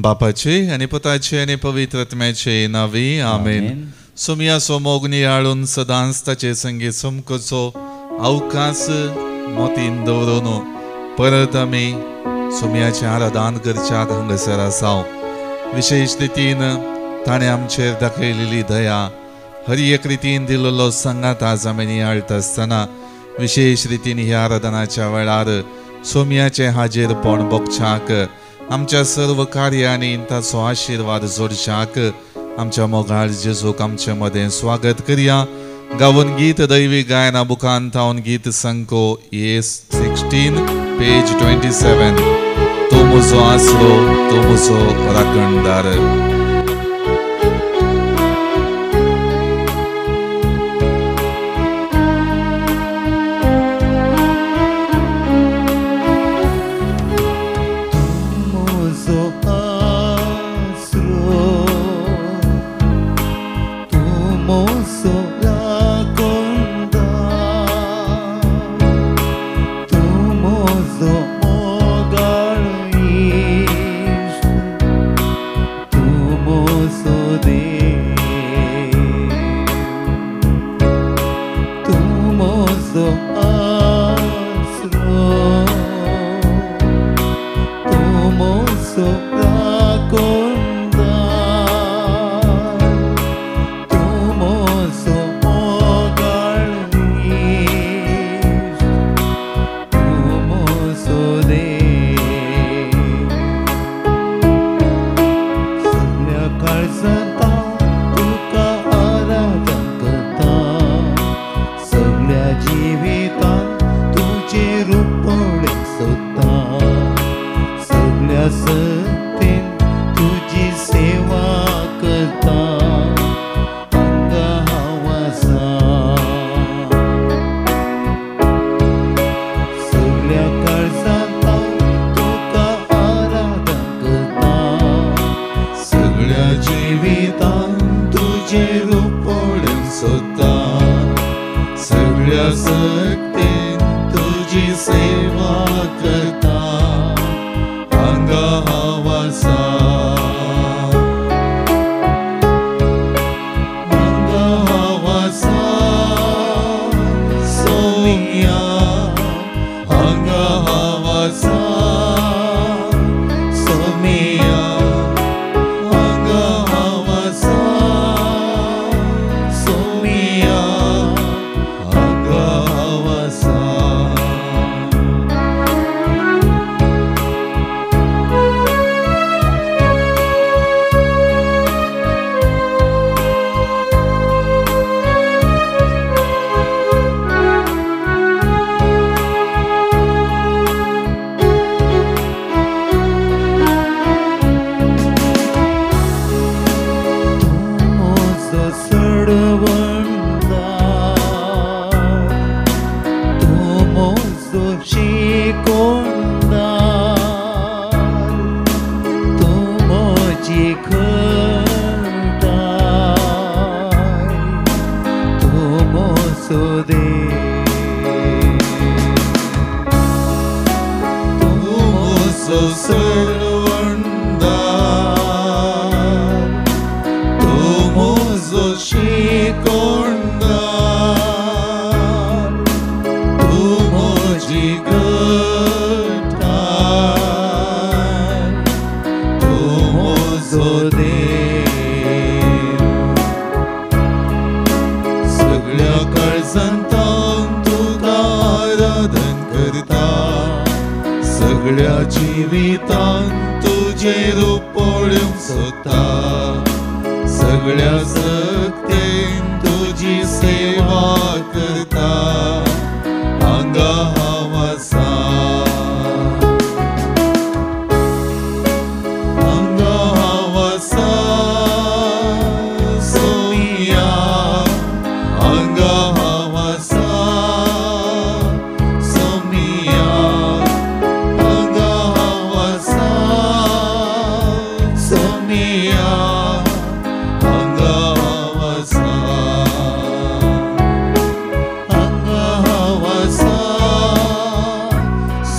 बापाचे आनी पुताचे आनी पवित्र आत्म्याचे नांवी आमेन. सोमयाचो मोग नियाळून सदांच ताचे संगीत समकचो अवकाश मोतीन दवरून परत आमी सोमयाचें आराधन करच्याक हांगासर आसा. विशेश रितीन ताणें आमचेर दाखयलेली दया हर एक रितीन दिल्लो संगात आज आमी नियाळटा आसतना विशेश रितीन ह्या आराधनाच्या वेळार सोमयाचें हाजेरपण भोगच्याक आमच्या सर्व कार्यांनी ताचो आशिर्वाद जोडच्याक आमच्या मोगाळ जेजूक आमचे मदें स्वागत करया. गावन गीत दैवी गायना बुकान थावन गीत संको ए 16 पेज 27. तूं म्हजो आसरो, तूं म्हजो राखणदार.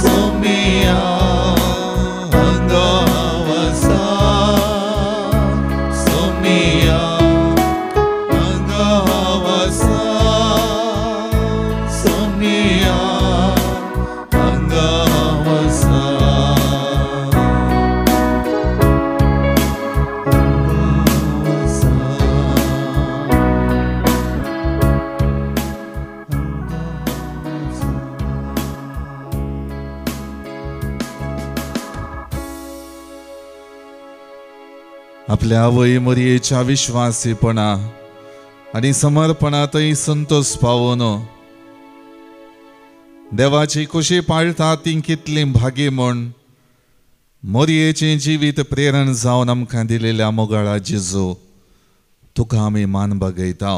Somiya, Anga Vasa. आपल्या आवय मोरयेच्या विश्वासीपणा आनी समर्पणांतय संतोष पावोन देवाची खुशी पाळटा ती कितली भागी म्हूण मोरयेचें जिवीत प्रेरण जावन आमकां दिलेल्या मोगाळा जेजू, तुका आमी मान बागयता,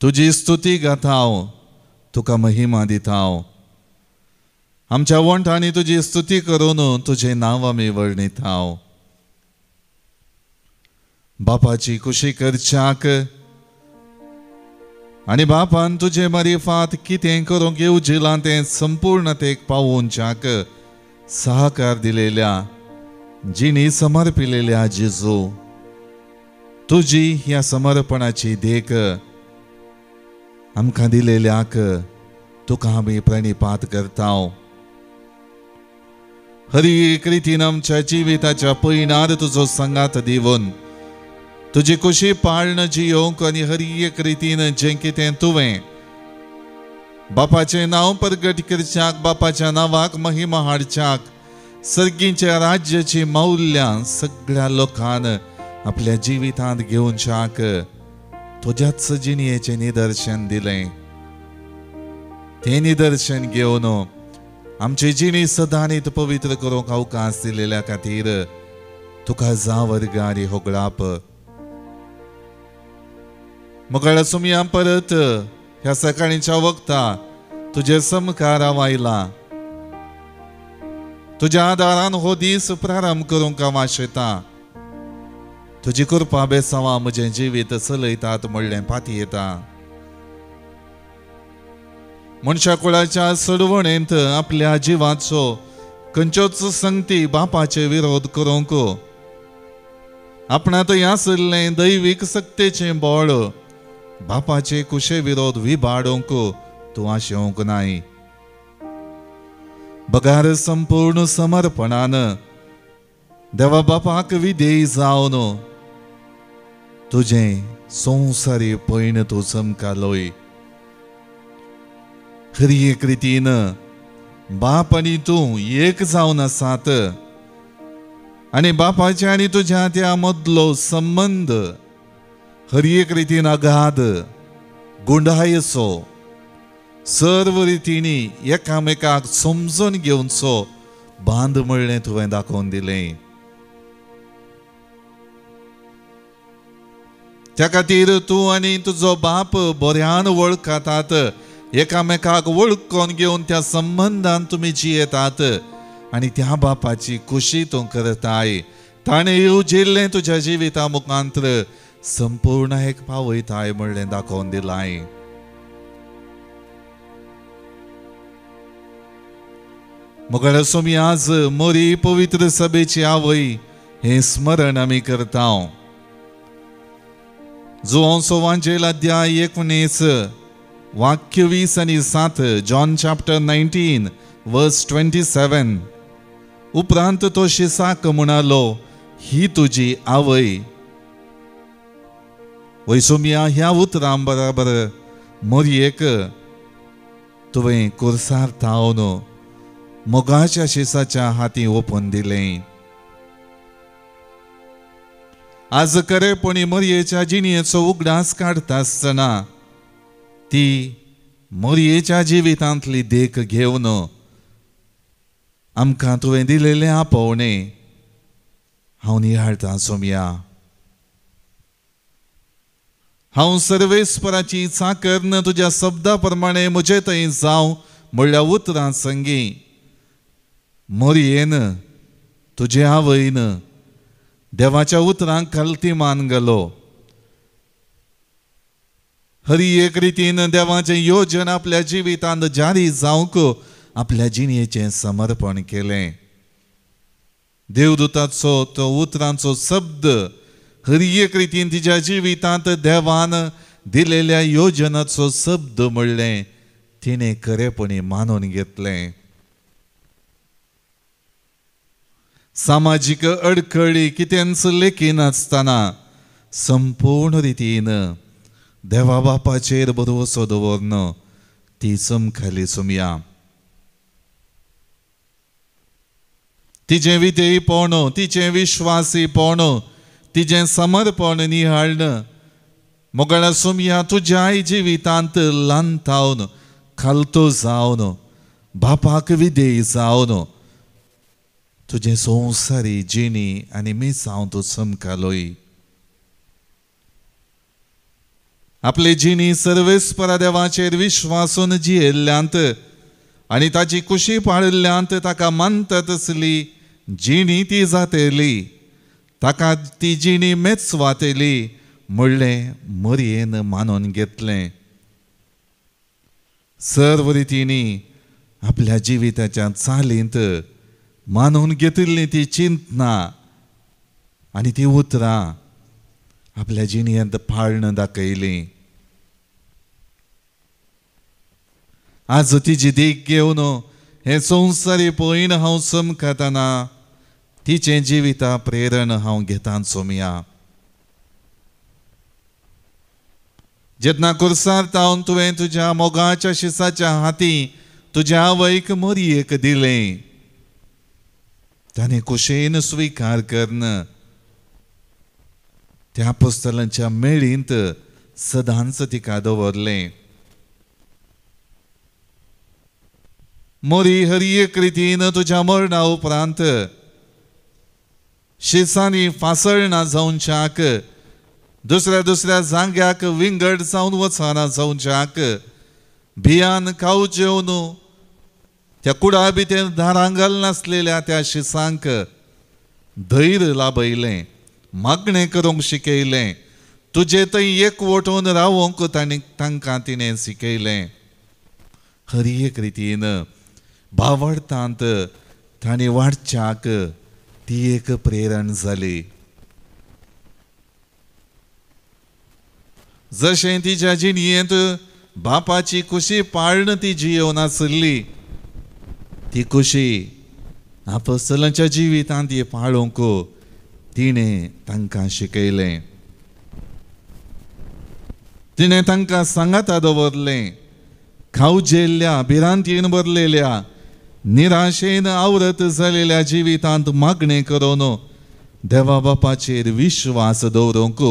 तुजी स्तुती गाता, तुका महिमा दिता। आमच्या वंठांनी तुजी स्तुती करून तुजें नांव आमी वर्णिता। बापाची खुशी करच्याक आनी बापान तुजे मारिफात कितें करूंक येवजिलां तें संपूर्णतेक पावोवच्याक सहकार दिलेल्या जिणी समर्पिलेल्या जेजू, तुजी ह्या समर्पणाची देख आमकां दिलेल्याक तुका आमी प्रणिपात करता। हर एक रितीन आमच्या जिविताच्या पयणार तुजो सांगात दिवन तुजी खुशी पाळण जियोवंक आनी हर एक रितीन जें कितें तुवें बापाचें नांव प्रगट करच्याक, बापाच्या नांवाक महिमा हाडच्याक, सर्गीच्या राज्याची मौल्यां सगळ्या लोकान आपल्या जिवितांत घेवच्याक तुज्याच जिणयेचें निदर्शन दिलें। तें निदर्शन घेवन आमची जिणी सदांच पवित्र करूंक अवकाश दिलेल्या खातीर तुका जावर्ग आनी होगळाप। मोगाळ सुमया परत ह्या सकाळीच्या वक्ता तुजे समकार हांव आयला, तुज्या आदारान हो दीस प्रारंभ करूंक हांव आशेता। तुजी कृपा बेसांवां म्हजें जिवीत चलयतात म्हणलें पातयेता। मनशा कुळाच्या सोडवणेंत आपल्या जिवाचो खंयच्योच संगती बापाचे विरोध करूंक आपणा थंय आशिल्लें दैवीक सक्तेचें बळ बापाचे कुशे विरोध विबाडूंक तूं आशेवंक नाय। बगार संपूर्ण समर्पणान देवा बापाक विधेय जावन तुजें संवसारी पयण तूं चमकालोय। हर एक रितीन बाप आनी तूं एक जावन आसात आनी बापाच्या आनी तुज्या त्या मदलो संबंद हर एक रितीन अगाध गुंडायचो, सर्व रितींनी एकामेकाक समजून घेवचो बांद म्हणलें तुवें दाखोवन दिलें। त्या खातीर तूं आनी तुजो बाप बऱ्यान वळखतात, एकामेकाक वळखून घेवन त्या संबंदान तुमी जियेतात आनी त्या बापाची खुशी तूं करताय। ताणें येवजिल्लें तुज्या जिविता मुखांत्र संपूर्ण एक पावयताय म्हणलें दाखोवन दिलाय। मोगाळ सोमी, आज मोरी पवित्र सभेची आवय हें स्मरण आमी करता। जुवांव सोवांजेल अध्याय 19 वाक्य 20 आनी 7, जॉन चॅप्टर 19 वर्स 27। उपरांत तो शिसाक म्हणालो, ही तुजी आवय। वैसोमिया, ह्या उतरां बराबर मोरयेक तुवें कुर्सार थावन मोगाच्या शिसाच्या हाती ओपून दिलें। आज खरेपणी मोरयेच्या जिणयेचो उगडास काडटा आसतना ती मोरयेच्या जिवितांतली देख घेवन आमकां तुवें दिलेलें आपोवणें हांव निहाळटां सोमया। हांव सर्वेस्पराची चाकर तुज्या शब्दा प्रमाणे म्हजे थंय जावं म्हणल्या उतरां संगी मोरयेन तुजे आवयन देवाच्या उतरांक खालती मान घालो। हर एक रितीन देवाचें योजन आपल्या जिवितांत जारी जावंक आपल्या जिणयेचें समर्पण केलें। देवदूताचो तो उतरांचो शब्द हर एक रितीन तिच्या जिवितांत देवान दिलेल्या योजनाचो शब्द म्हणलें तिणें खरेपणी मानून घेतलें। सामाजीक अडखळी कितेंच लेखिनासतना संपूर्ण रितीन देवा बापाचेर भरवसो दवरन ती चमकाली सुमया। तिचें विधेयपण, तिचें विश्वासीपण, तिजें समर्पण निहाळ्ण मोगाळा सोमया तुज्याय जिवितांत लांतावन खालतो जावन बापाक विधेय जावन तुजें संवसारी जिणी आनी मिसांव तूं चमकालोय. आपली जिणी सर्वेस्परा देवाचेर विश्वासून जियेल्ल्यांत आनी ताची कुशी पाळिल्ल्यांत ताका मानता तसली जिणी ती जातेली, ताका ती जिणी मेचवातेली म्हणलें मरयेन मानून घेतलें. सर्व रितींनी आपल्या जिविताच्या चालींत मानून घेतिल्ली ती चिंतना आनी ती उतरां आपल्या जिणेंत पाळण दाखयली. आज तिजी देख घेवन हें संवसारी पळयन हांव चमकतना तिचें जिविता प्रेरण हांव घेता सोमया. जेन्ना कुर्सार तावन तुवें तुज्या मोगाच्या शिसाच्या हाती तुज्या आवयक मोरयेक दिलें, ताणें कुशेन स्विकार करून त्या पुस्तलांच्या मेळींत सदांच तिका दवरलें. मोरी हर एक रितीन तुज्या मरणा उपरांत शिसांनी फासळना जावच्याक, दुसऱ्या दुसऱ्या जाग्याक विंगड जावन वचना जावच्याक, भियान खाव जेवन त्या कुडा भितर दारां घालनासलेल्या त्या शिसांक धैर्य लाभयलें, मागणें करूंक शिकयलें, तुजे थंय एकवटून रावोंक तांणी तांकां तिणें शिकयलें. हर एक रितीन भावार्थांत तांणी वाडच्याक ती एक प्रेरण जाली. जशें तिच्या जिणेंत बापाची कुशी पाळण ती जियोवन आसली, ती कुशी आपोस्तलांच्या जिवितांत ती पाळूंक तिणें तांकां शिकयलें. तिणें तांकां सांगाता दवरलें. खावजेल्ल्या भिरांतीन भरलेल्या निराशेन आवरत जालेल्या जिवितांत मागणें करून देवा बापाचेर विश्वास दवरूंक,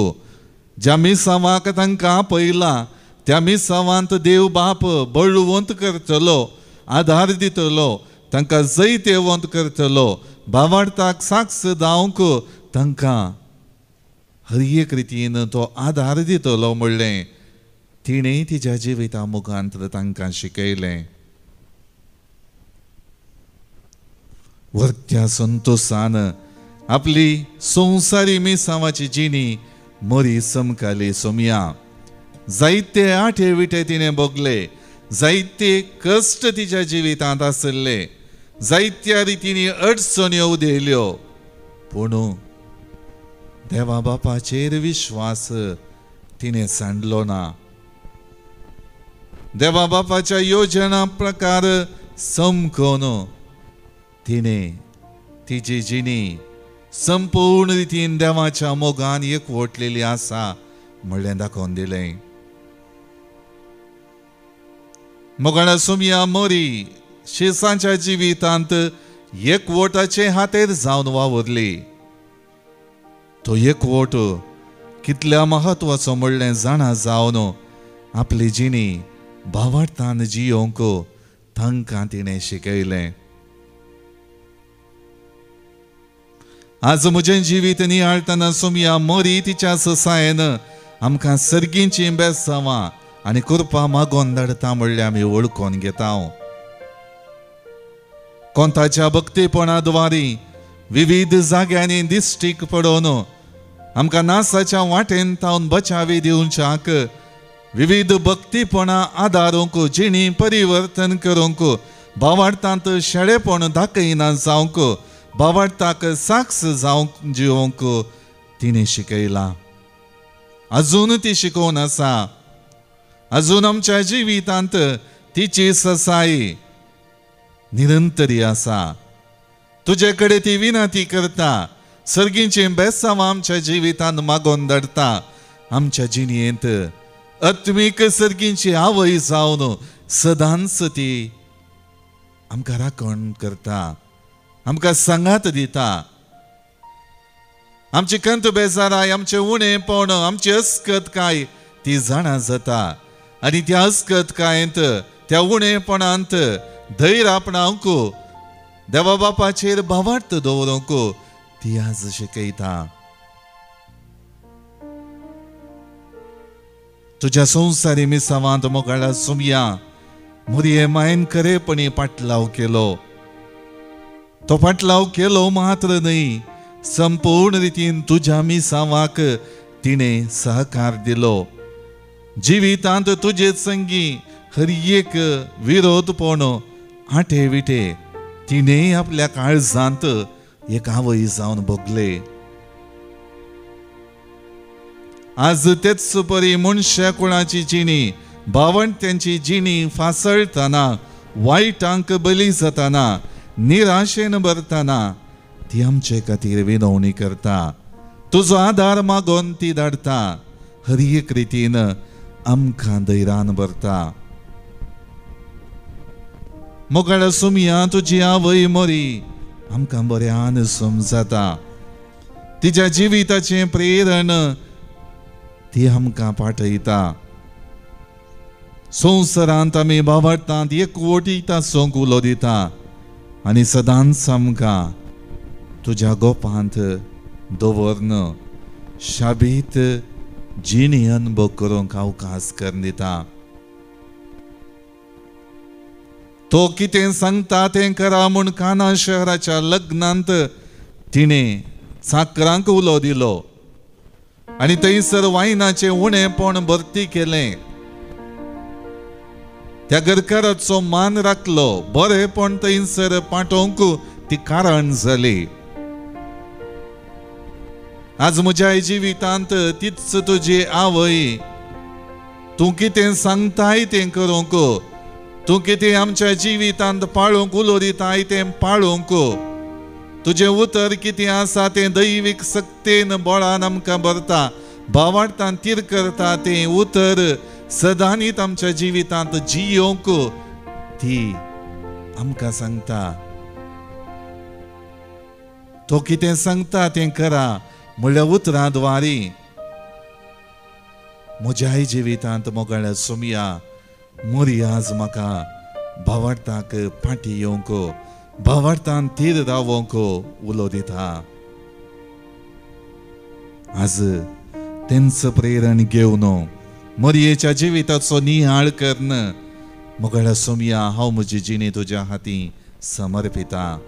ज्या मिसांवाक तांकां आपयला त्या मिसांवांत देव बाप बळवंत करतलो, आधार दितलो, तांकां जैतेवंत करतलो, भावार्थाक साक्ष जावंक तांकां हर एक रितीन तो आधार दितलो म्हणलें तिणें तिच्या जिविता मुखांत तांकां शिकयलें. वर्त्या संतोशान आपली संवसारी मिसांवाची जिणी मरी चमकाली सोमया. जायते आठे विटे तिणें भोगले, जायते कश्ट तिच्या जिवितांत आसले, जायत्या रितींनी अडचण्यो उदेल्यो, पूण देवा बापाचेर विश्वास तिणें सांडलो ना. देवा बापाच्या योजना प्रकार समकोन तिणें तिची जिणी संपूर्ण रितीन देवाच्या मोगान एकवटलेली आसा म्हणलें दाखोवन दिलें. मोगाळा सोमया मोरी शिसांच्या जिवितांत एकवटाचे हातेर जावन वावुरली. तो एकवट कितल्या म्हत्वाचो म्हणलें जाणा जावन आपली जिणी भावार्थान जियोंक तांकां तिणें शिकयलें. आज म्हजें जिवीत निहाळटना सोमया मोरी तिच्या ससायेन आमकां सर्गींचीं बेसांवां आनी कृपा मागोन धाडटा म्हणल्यार आमी वळखून घेता. कोंताच्या भक्तीपणा द्वारी विविध जाग्यांनी दिश्टीक पडोवन आमकां नासाच्या वाटेन तावन बचावी दिवच्याक, विविध भक्तीपणा आदारूंक, जिणी परिवर्तन करूंक, भावार्थांत शेळेपण दाखयना जावंक, भावार्थाक साक्ष जावंक जिवंक तिणें शिकयलां. अजून ती शिकोवन आसा. अजून आमच्या जिवितांत तिची ससाई निरंतरी आसा. तुजे कडेन ती विनंती करता, सर्गींचीं बेसांवां आमच्या जिवितांत मागोवन धाडटा. आमच्या जिणेंत आत्मीक सर्गींची आवय जावन सदांच ती आमकां राखण करता, आमकां सांगात दिता. आमची कंत बेजाराय, आमचें उणेपण, आमची अस्कतकाय ती जाणा जाता आनी त्या अस्कतकायेंत, त्या उणेपणांत धैर्य आपणावंक, देवा बापाचेर भावार्थ दवरूंक ती आज शिकयता. तुज्या संवसारी मिसावांत मोगाळा सुमया मोरये मायन खरेपणी पाटलाव केलो. तो पाटलाव केलो मात्र न्हय, संपूर्ण रितीन तुज्या मिसावाक तिणें सहकार दिलो. जिवितांत तुजे संगी हर एक विरोधपण आटे विटे तिणें आपल्या काळजांत एक आवय जावन भोगले. आज तेच परी मनशा कुळाची जिणी, भावंड्यांची जिणी फासळटना, वायटांक बली जाताना, निराशेन भरतना ती आमचे खातीर विनवणी करता. तुजो आदार मागोन ती धाडटा. हर एक रितीन आमकां धैर्यान भरता. मोगाळ सुमया, तुजी आवय मोरी आमकां बऱ्यान समजता. तिच्या जिविताचें प्रेरण ती आमकां पाठयता. संवसारांत आमी भावार्थांत एकवटीत आसूंक उलो दिता आनी सदांच आमकां तुज्या गोपांत दवरन शाबीत जिणी अनुभव करूंक अवकाश करून दिता. तो कितें सांगता तें करा म्हूण काना शहराच्या लग्नांत तिणें चाकरांक उलो दिलो आनी थंयसर वायनाचें उणेपण भरती केलें. त्या घरकाराचो मान राखलो, बरेपण थंयसर पाठोवंक ती कारण जाली. आज म्हज्या जिवितांत तीच तुजी आवय, तूं कितें सांगताय तें करूंक, तूं कितें आमच्या जिवितांत पाळूंक उलो दिताय तें पाळूंक, तुजें उतर कितें आसा तें दैवीक सक्तेन बळान आमकां भरता, भावार्थान तीर करता तें उतर सदांनीत आमच्या जिवितांत जियोवंक ती आमकां सांगता. तो कितें सांगता तें करा म्हणल्या उतरां द्वारी म्हज्याय जिवितांत मोगाळ्या सुमया मोरी आज म्हाका भावार्थाक फाटी येवंक, भावार्थान थीर रावोंक उलो दिता. आज तेंच प्रेरण घेवन मोरयेच्या जिविताचो निहाळ करून मोगाळ्या सोमया हांव म्हजी जिणी तुज्या हाती समर्पिता.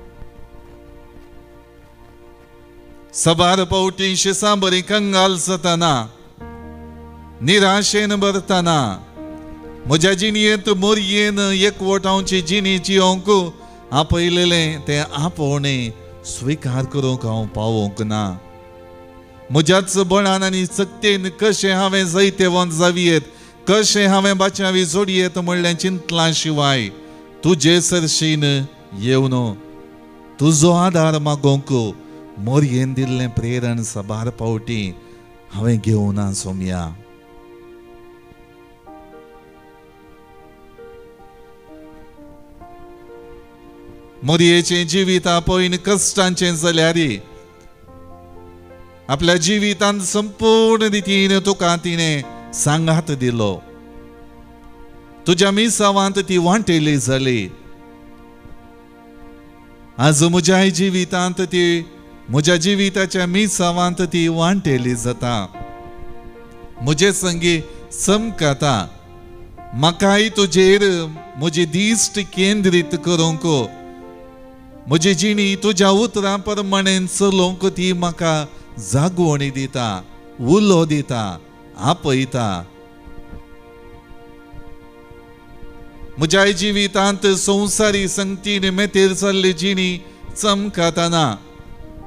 सबार पावटी शिसां बरी कंगाल जाताना, निराशेन भरतना म्हज्या जिणयेंत मोरयेन एकवटावची जिणी जियोंक आपयलेलें तें आपोवणें स्विकार करूंक हांव पावोवंक ना. म्हज्याच बळान आनी सक्तेन कशें हांवें जैतेवंत जावयेत, कशें हांवें बाचावी जोडयेत म्हणलें चिंतलां शिवाय तुजे सरशीन येवन तुजो आदार मागोवंक मोरयेन दिल्लें प्रेरण सबार पावटी हांवें घेवना सोमया. मोरयेचें जिवीत आपयन कश्टांचें जाल्यार आपल्या जिवितांत संपूर्ण रितीन तुका तिणें सांगात दिलो. तुज्या मिसावांत ती वांटेली जाली. आज म्हज्या जिवितांत ती म्हज्या जिविताच्या मिसावांत ती वांटेली जाता. म्हजे संगी चमकता. म्हाकाय तुजेर म्हजी दिश्ट केंद्रीत करूंक, म्हजी जिणी तुज्या उतरां प्रमाणें चलोवंक ती म्हाका जागवणी दिता, उलो दिता, आपयता. म्हज्या जिवितांत संवसारी संगतीन मेतेर जाल्ली जिणी चमकतना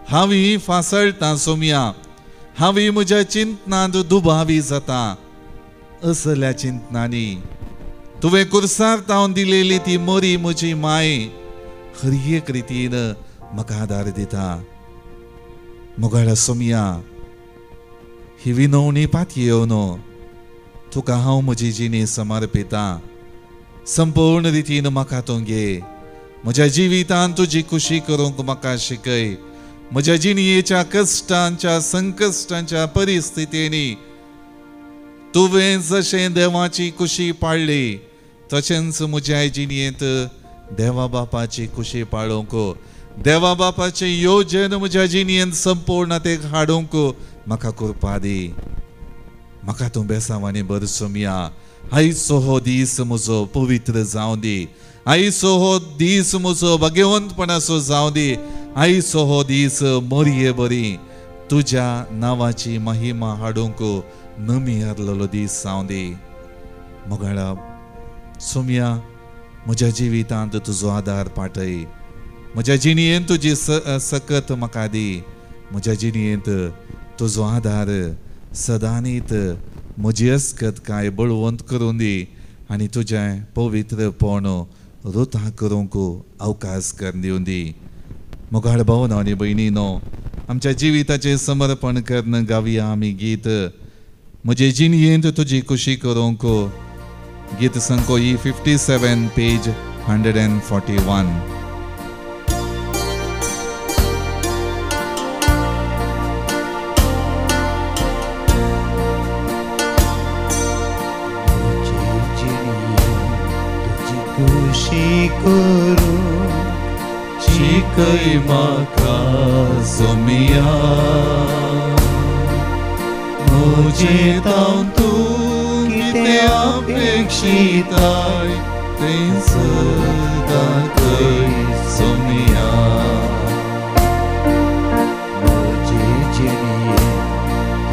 हांवूय फासळटा सोमया, हांवूय म्हज्या चिंतनांत दुबावी जाता. असल्या चिंतनांनी तुवें कुर्सार तावन दिलेली ती मोरी म्हजी माय हर एक रितीन म्हाका आदार दिता. मोगाळ्या सोमया, ही विनवणी पातयेवन तुका हांव म्हजी जिणी समर्पिता. संपूर्ण रितीन म्हाका तूं घे. म्हज्या जिवितान तुजी खुशी करूंक म्हाका शिकय. म्हज्या जिणयेच्या कश्टांच्या संकश्टांच्या परिस्थितींनी तुवें जशें देवाची खुशी पाळ्ळी तशेंच म्हज्या जिणयेंत देवा बापाची खुशी पाळोवंक, देवा बापाचें योजन म्हज्या जिणयेंत संपूर्णतेक हाडूंक म्हाका कृपा दी. म्हाका तूं बेसांवांनी भर सोमया. आयचो हो दीस म्हजो पवित्र जावं दी. आयचो हो दीस म्हजो भाग्यवंतपणाचो जावं दी. आयचो हो दीस मरये बरी तुज्या नांवाची महिमा हाडूंक नमी आसलेलो दीस जावं दी. मोगाळा सोमया, म्हज्या जिवितांत तुजो आदार पाटय. म्हज्या जिणयेंत तुजी सकत म्हाका दी. म्हज्या जिणयेंत तुजो आदार सदांनीत म्हजी अस्कत काय बळवंत करूं दी आनी तुजें पवित्रपण रुता करूंक अवकाश कर दिवं दी. मोगाळ भावना आनी भयणीनो, आमच्या जिविताचें समर्पण करून गावया आमी गीत म्हजे जिणयेंत तुजी खुशी करूंक. गीत संको E 57 page 141. खुशी करूं शिकय म्हाका सोमिया, म्हजे तावन तूं कितें अपेक्षिताय तें सदां कर सोमिया. म्हजे जिणयेंत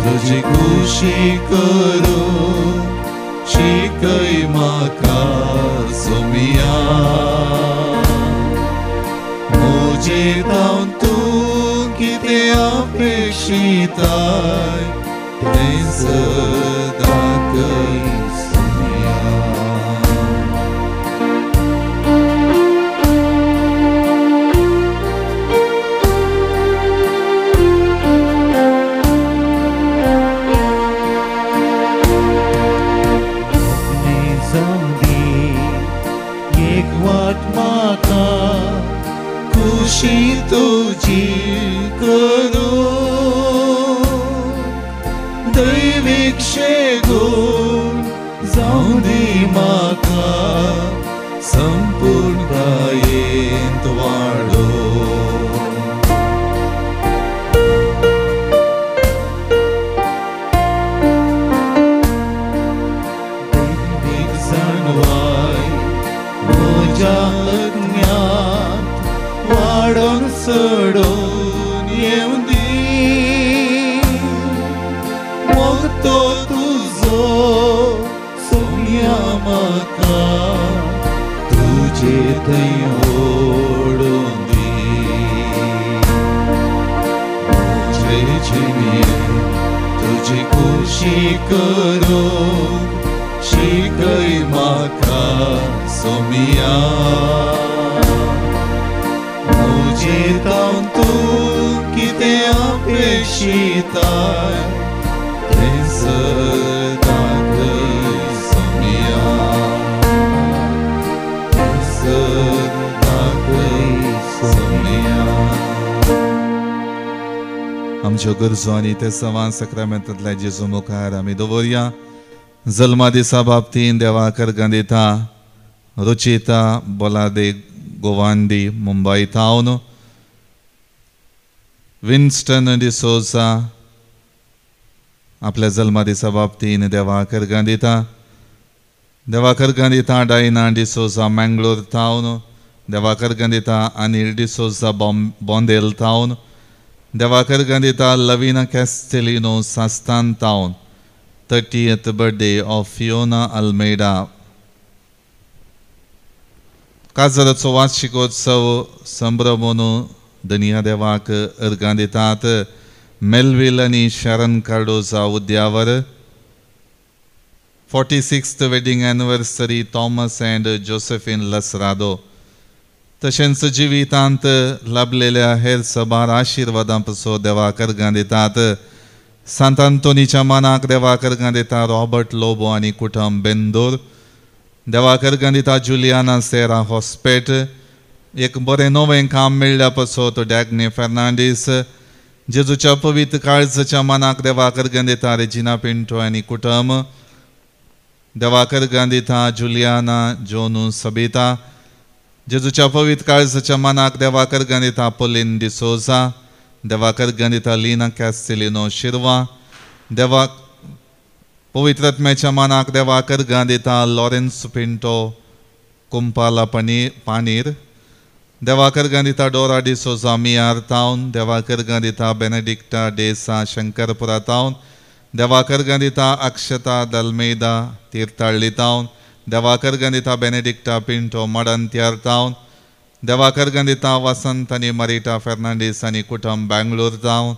तुजी खुशी करूं शिकय म्हाका सोमिया, म्हजे तावन तूं कितें अपेक्षिताय तें सदां कर सोमिया. खुशी तुजी करूं दैवीक शेगूण जावं दी म्हाका संपूर्णतायेंत वाडो. दैवीक जाणवाय म्हज्या अज्ञात वाडोन चडोन येवं दी. मोग तो तुजो सोमया म्हाका तुजे थंय ओडून दी. म्हजे जिणयेंत तुजी खुशी करूंक शिकय म्हाका सोमया, म्हजे तावन तूं कितें अपेक्षिताय तें सदां कर सोमया, तें सदां कर सोमया. आमच्यो गरजो आनी ते सवान साक्रामेंतांतल्या जेजू मुखार आमी दवरया. जल्मा दिसा बाबतीन देवाक अर्गां दिता रुचिता बोलादे गोवांडी मुंबय थावन, विन्स्टन डिसोजा आपल्या जल्मा दिसा बाबतीन देवाक अर्गां दिता. देवाक अर्गां दिता डायना डिसोजा मँगलोर थावन, देवाक अर्गां दिता अनिल डिसोजा बोंदेल थावन, देवाक अर्गां दिता लवीना कॅस्टेलिनो सास्तान थावन. 30th birthday of Fiona Almeida. काजराचो वार्षिकोत्सव संभ्रमून धनिया देवाक अर्गां दितात मेलविल आनी शरण Cardozo उद्यावर. 46th wedding anniversary Thomas and Josephine Lasrado. तशेंच जिवितांत लाभलेल्या हेर सबार आशिर्वादां पसो देवाक अर्गां दितात. सांत आंतोनीच्या मानाक देवाक अर्गां दिता रॉबर्ट लोबो आनी कुटुंब बेंदोर. देवाक अर्गां दिता जुलियाना सेरा हॉस्पेट. एक बरें नवें काम मेळ्ळ्या पासत डॅगनी फेर्नांडीस जेजूच्या पवित्र काळजाच्या मानाक देवाकर गंदिता रेजिना पिंटो आनी कुटुंब देवाकर गंदिता जुलियाना जोनू सबिता जेजूच्या पवित्र काळजाच्या मानाक देवाकर गंदिता पोलीन डिसोजा देवाकर गंदिता लीना कॅस्टेलिनो शिरवा देवा पवित्र आत्म्याच्या मानाक देवाकर गंदिता लॉरेन्स पिंटो कुंपाला पानीर देवाकर गंदिता डोरा डिसोजा मियार तावन देवाकर गंदिता बेनेडिक्टा डेसा शंकरपुरा तावन देवाकर गंदिता अक्षता दलमेदा तीर्थाळ्ळी तावन देवाकर गंदिता बेनेडिक्टा पिंटो मडंत्यार तावन देवाकर गंदिता वसंत आनी मरिटा फेर्नांडीस आनी कुटुंब बेंगलोर तावन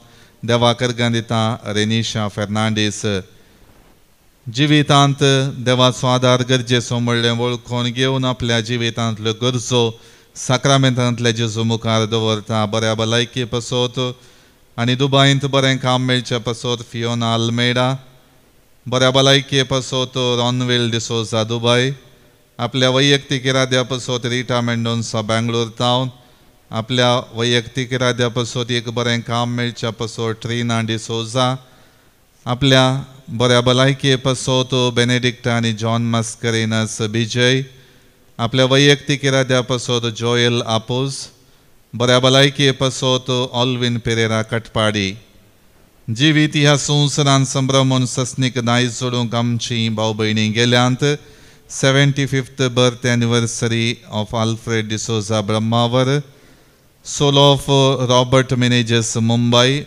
देवाकर गंदिता रेनिशा फेर्नांडीस जिवितांत देवाचो आदार गरजेचो म्हणलें वळखून घेवन आपल्या जिवितांतल्यो गरजो साक्रामेंतांतल्या जेजू मुखार दवरता. बऱ्या भलायके पासत आनी दुबायंत बरें काम मेळचे पासत फियोना आल्मेडा बऱ्या भलायके पासत रॉनवेल डिसोजा दुबाय आपल्या वैयक्तीक इराद्या पासत रिटा मेंडोन्सा बेंगलोर तावन आपल्या वैयक्तीक इराद्या पासत एक बरें काम मेळचे पासत ट्रिना डिसोजा आपल्या बऱ्या भलायके पासत बेनेडिक्टा आनी जॉन मास्करेनस विजय आपल्या वैयक्तीक इराद्या पासत जोयल आपोज बऱ्या भलायके पासत ऑल्विन पेरेरा कटपाडी. जिवीत ह्या संवसारान संभ्रमून सस्नीक दायज सोडूंक आमची भाव भयणी गेल्यांत. 75th birth anniversary of Alfred D'Souza Brahmavar soul of Robert Menezes Mumbai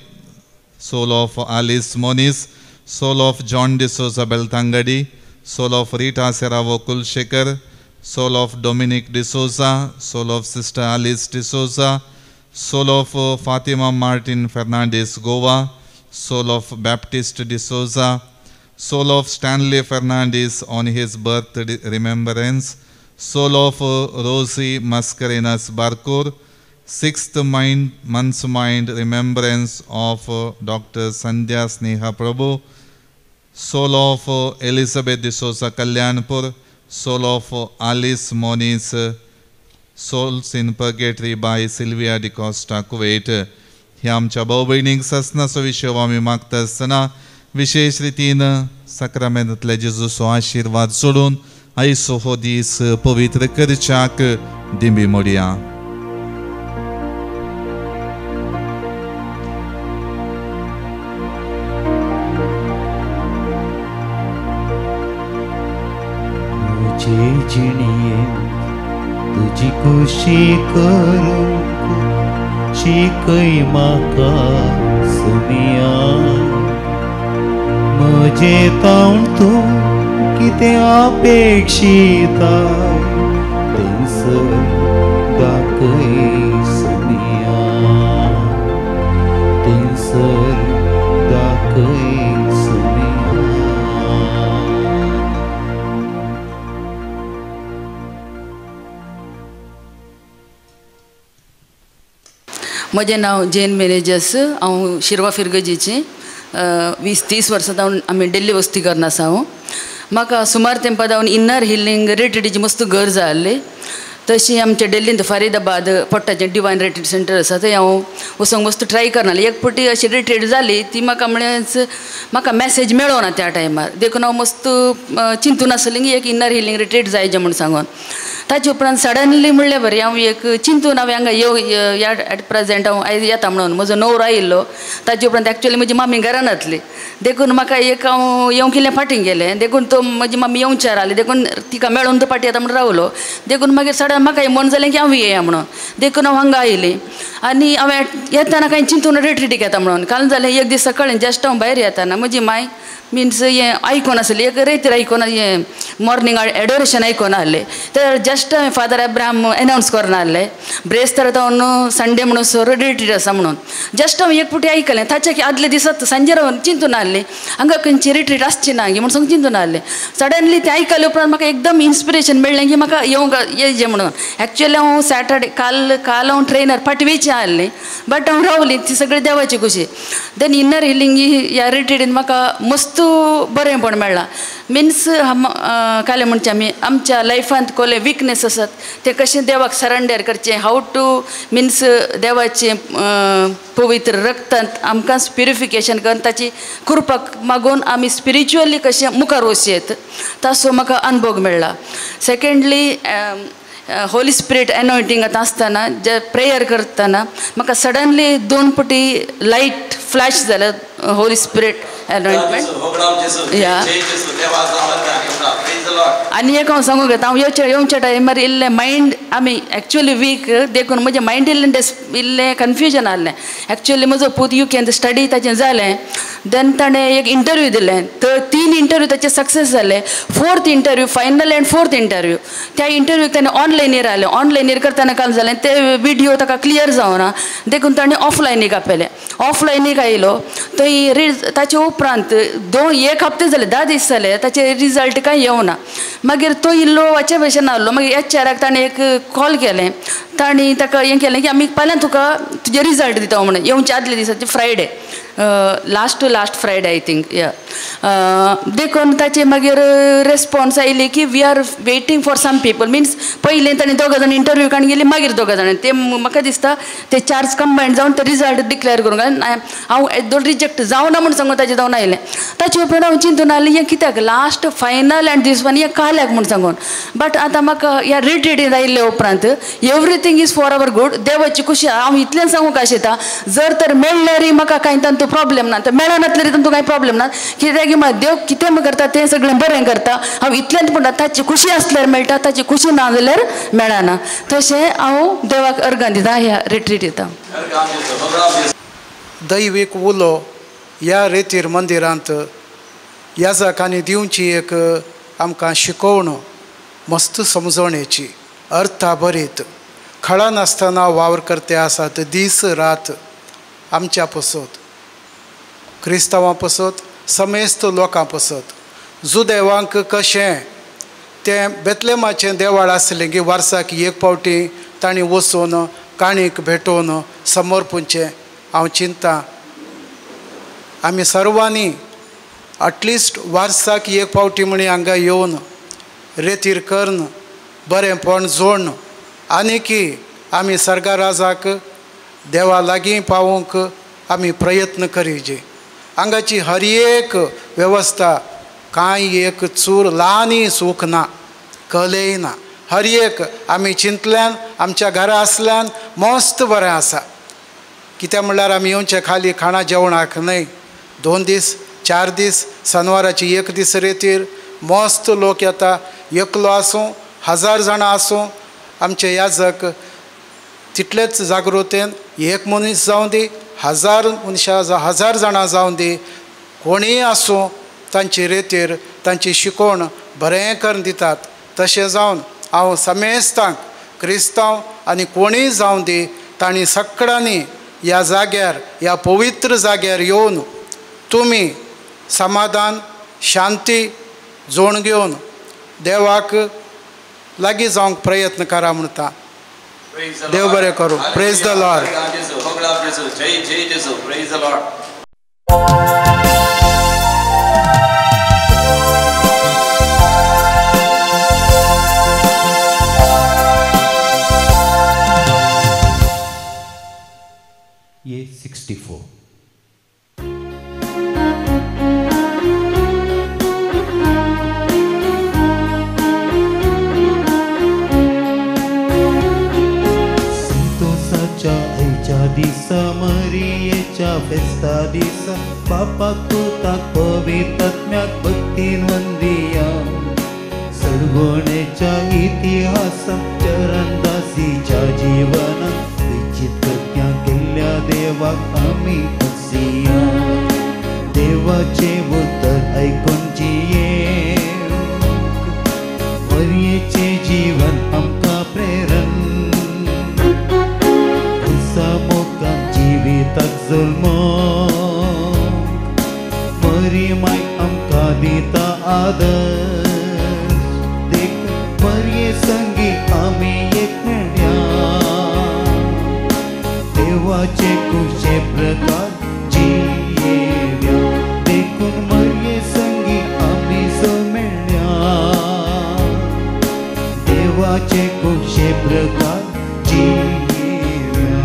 soul of Alice Moniz soul of John D'Souza Belthangady soul of Rita Serrao Kulshekar soul of Dominic D'Souza, soul of Sister Alice D'Souza, soul of Fatima Martin Fernandez Goa, soul of Baptist D'Souza, soul of Stanley Fernandez on his birth remembrance, soul of Rosie Mascarenas Barkur, 6th month's mind remembrance of Dr. Sandhya Sneha Prabhu, soul of Elizabeth D'Souza Kalyanpur, soul of Alice Moniz, souls in purgatory by Sylvia D'Costa Kuwait. ह्या आमच्या भाव भयणींक सासणाचो विशय आमी मागता आसतना विशेश रितीन साक्रामेंतांतल्या जेजूचो आशिर्वाद सोडून आयचो हो दीस पवित्र करच्याक दिंबी मोडया. म्हजे जिणेंत तुजी खुशी करूंक शिकय म्हाका सोमिया म्हजे तावन तूं कितें अपेक्षिता तें सर दाखय सोमिया तें सर दाखय सोमिया. म्हजें नांव जेन मेनेजस हांव शिरवा फिरगजीची 20-30 वर्सां जावन आमी डेल्ली वस्ती करना आसा. हांव म्हाका सुमार तेंपा जावन इनर हिलिंग रिट्रीटीची मस्त गरज आसली. तशी आमच्या डेल्लींत फारीदाबाद पोट्टाचें डिवायन रिट्रीट सेंटर आसा थंय हांव वचोंक मस्त ट्राय करनासलें. एक फावटी अशी रिट्रीट जाली ती म्हाका म्हळ्यार म्हाका मॅसेज मेळोना त्या टायमार देखून हांव मस्त चिंतून आसलें की एक इनर हिलिंग रिट्रीट जायचें म्हूण सांगून. ताचे उपरांत सडनली म्हणल्यार बरें हांव एक चिंतून हांवें हांगा येव ह्या एट प्रेजेंट हांव आयज येता म्हणून म्हजो न्हवरो आयिल्लो. ताचे उपरांत एक्चुअली म्हजी मामी घरान आसली देखून म्हाका एक हांव येवंक इल्लें फाटीं गेलें देखून तो म्हजी मामी येवच्यार आसली देखून तिका मेळोन तो फाटीं येता म्हणून रावलो. देखून मागीर सडन म्हाका मन जालें की हांव येया म्हणून देखून हांव हांगा आयलें आनी हांवें येतना कांय चिंतून रिट्रीटीक येता म्हणून. काल जालें एक दीस सकाळीं जस्ट हांव भायर येताना म्हजी माय मिन्स हें आयकोन आसलें एक रेतीर आयकोन हें मॉर्निंग एडोरेशन आयकोन आहलें तर जस्ट हांवें फादर अब्राहम एनावन्स करून आहलें ब्रेस्तार जावन संडे म्हणून सर रिट्रीट आसा म्हणून. जस्ट हांवें एक फावटी आयकलें ताच्या की आदले दिसात सांजेर हांव चिंतून आहलें हांगा खंयची रिट्रीट आसची ना म्हूण सांग चिंतून आहलें. सडनली तें आयकले उपरांत म्हाका एकदम इन्स्पिरेशन मेळ्ळें की म्हाका येवंक येयचें म्हणून. एक्चुअली हांव सॅटर्डे काल काल हांव ट्रेनर फाटवेचें आहलें बट हांव रावलीं ती सगळी देवाची खुशी. Then inner हिलिंग ह्या रिट्रीटीन म्हाका मस्त बरेंपण मेळ्ळां. मिन्स काले म्हणचे आमी आमच्या लायफांत कोले विकनेस आसात ते कशें देवाक सरेंडर करचें, how to mince देवाचें पवित्र रक्तांत आमकां प्युरिफिकेशन करून ताची कृपा मागून आमी स्पिरिच्युअली कशें मुखार वचयेत ताचो म्हाका अनुभव मेळ्ळा. सेकेंडली होली स्पिरीट एनॉयटींग आतां आसतना जे प्रेयर करतना म्हाका सडनली 2 पटी लायट फ्लॅश जालें होली स्पिरीट एनॉयटमेंट. या आनी एक हांव सांगूंक येता, हांव येवच्या टायमार इल्लें मायंड आमी एक्चुअली वीक देखून म्हजें मायंड इल्लें इल्लें कन्फ्युजन आहलें. एक्चुअली म्हजो पूत युकेन स्टडी ताचें जालें, देन ताणें एक इंटरव्यू दिलें, तर 3 इंटरव्यू ताचे सक्सेस जाले. 4th interview final and 4th interview, त्या इंटरव्यूक ताणें ऑनलायनीर आयलें. ऑनलायनीर करतना काल जालें ते विडियो ताका क्लियर जावना देखून ताणें ऑफलायनीक आपयलें. ऑफलायनीक आयलो थंय ताचे उपरांत 1 हप्ते जाले, 10 दीस जाले ताचे रिजल्ट कांय येवना. मागीर तो इल्लो वाचे भशेन आहलो. मागीर एचआराक ताणें एक कॉल केलें, तांणी ताका हें केलें की आमी फाल्यां तुका तुजे रिजल्ट दिता म्हणून. येवचे आदले दिसाचे Friday, last to last Friday I think या. देखून ताचे मागीर रेस्पॉन्स आयली की we are waiting for some people. Means पयलीं ताणें 2 जाण इंटरव्यू काडून गेली, मागीर 2 जाण ते म्हाका दिसता ते चार्ज कंबायन जावन ते रिजल्ट डिक्लेअर करूंक हांव दोन रिजेक्ट जावना म्हूण सांगून ताचे जावन आयलें. ताचे उपरांत हांव चिंतून आहलें हें कित्याक last final and this one हें काल्याक म्हूण सांगून. बट आतां म्हाका ह्या रिट्रीटीन आयिल्ले उपरांत everything is for our good. देवाची खुशी हांव इतलें सांगूंक आशेता, जर तर मेळ्ळ्यार म्हाका कांय तांतूं प्रॉब्लेम ना, तर मेळनातल्यार तांतूं कांय प्रॉब्लेम ना, कित्याक म्हाका देव कितें करता तें सगळें बरें करता. हांव इतलेंच म्हणटा ताची खुशी आसल्यार मेळटा, ताची खुशी ना जाल्यार मेळना. तशें हांव देवाक अर्गां दिता ह्या रिट्रीट दिता. दैवीक उलो ह्या रेतीर मंदिरांत याजकांनी दिवची एक आमकां शिकोवण मस्त समजवणेची अर्थाभरीत खळा नासतना वावर करते आसात दीस रात आमच्या पसत, क्रिस्तांवां पसत, समेस्त लोकां पसत. जुदेवांक कशें तें बेतलेमाचें देवाळ आसलें की वर्साक एक फावटी तांणी वचून काणीक भेटोवन समर्पूंचें. हांव चिंता आमी सर्वांनी एटलिस्ट वर्साक एक फावटी म्हणी हांगा येवन रेतीर करून बरेंपण जोडन आनीकी आमी सर्गराजाक देवा लागीं पावोवंक आमी प्रयत्न करीजे. हांगाची हर एक वेवस्था कांय एक चूर ल्हानय चूक ना, कलय ना. हर एक आमी चिंतल्यान आमच्या घरा आसल्यान मस्त बरें आसा. कित्याक म्हणल्यार आमी येवचे खाली खाणा जेवणाक न्हय, 2 दीस 4 दीस सनवाराची 1 दीस रेतीर मस्त लोक येता. एकलो आसूं 1000 जाणां आसूं आमचे याजक तितलेच जागृतेन एक मनीस जावं दी, 1000 मनशां 1000 जाणां जावं दी, कोणीय आसूं तांची रेतीर तांची शिकोवण बरें करून दितात. तशें जावन हांव समेस्तांक क्रिस्तांव आनी कोणीय जावं दी तांणी सगळ्यांनी ह्या जाग्यार ह्या पवित्र जाग्यार येवन तुमी समाधान शांती जोड घेवन देवाक लागीं जावंक प्रयत्न करा म्हणटा. देव बरें करूं. Praise the Lord. A 64. संतोषाच्या आयच्या दिसा मरियेच्या फेस्ता दिसा बापाक पुताक पवित्रात्म्याक भक्तीन वंदिया. सडगोणेच्या इतिहासात चरणदासीच्या जीवनात विचित्र केल्ल्या देवाक आमी हसिया. देवाचे उतर आयकून जियेवंक मरियेचें जीवन आमकां प्रेरण. दिसा मोगान जिविताक जल्मोंक मरी माय आमकां दिता आदर्श. देख मरिये संगी आमी एक मेळया देवाचे खुशे प्रकार जियेव्या. देखून मरिये संगी आमी समेळ्या. प्रकार जियेव्या.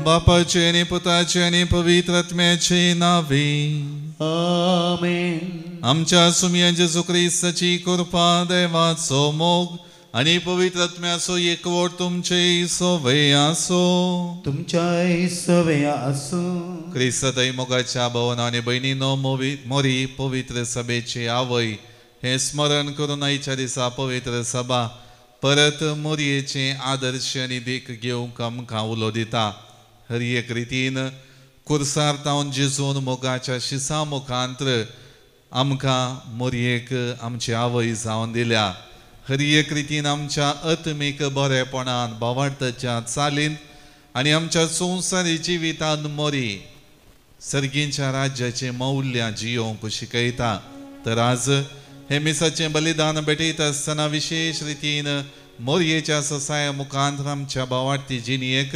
बापाचे आनी पुताचे आनी पवित्र आत्म्याचे नावे आमेन. आमच्या सुमया जेजू क्रिस्ताची कृपा, देवाचो मोग आनी पवित्र आत्म्याचो एकवट तुमचे सवे आसो. तुमच्याय सवे आसूं. क्रिस्ताई मोगाच्या भवन आनी भयणीनो, मोरी पवित्र सभेची आवय हें स्मरण करून आयच्या दिसा पवित्र सभा परत मोरयेचे आदर्श आनी देख घेवंक आमकां उलो दिता. हर एक रितीन कुर्सार तावन जेजून मोगाच्या शिसा मुखांत्र आमकां मोरयेक आमची आवय जावन दिल्या. हर एक रितीन आमच्या आत्मीक बरेपणान, भावार्थाच्या चालीन आनी आमच्या संवसारी जिवितान मोरी सर्गींच्या राज्याचीं मौल्यां जियोवंक शिकयता. तर आज हे मिसाचें बलिदान भेटयता आसतना विशेश रितीन मोरयेच्या ससाया मुखांत आमच्या भावार्थी जिणेक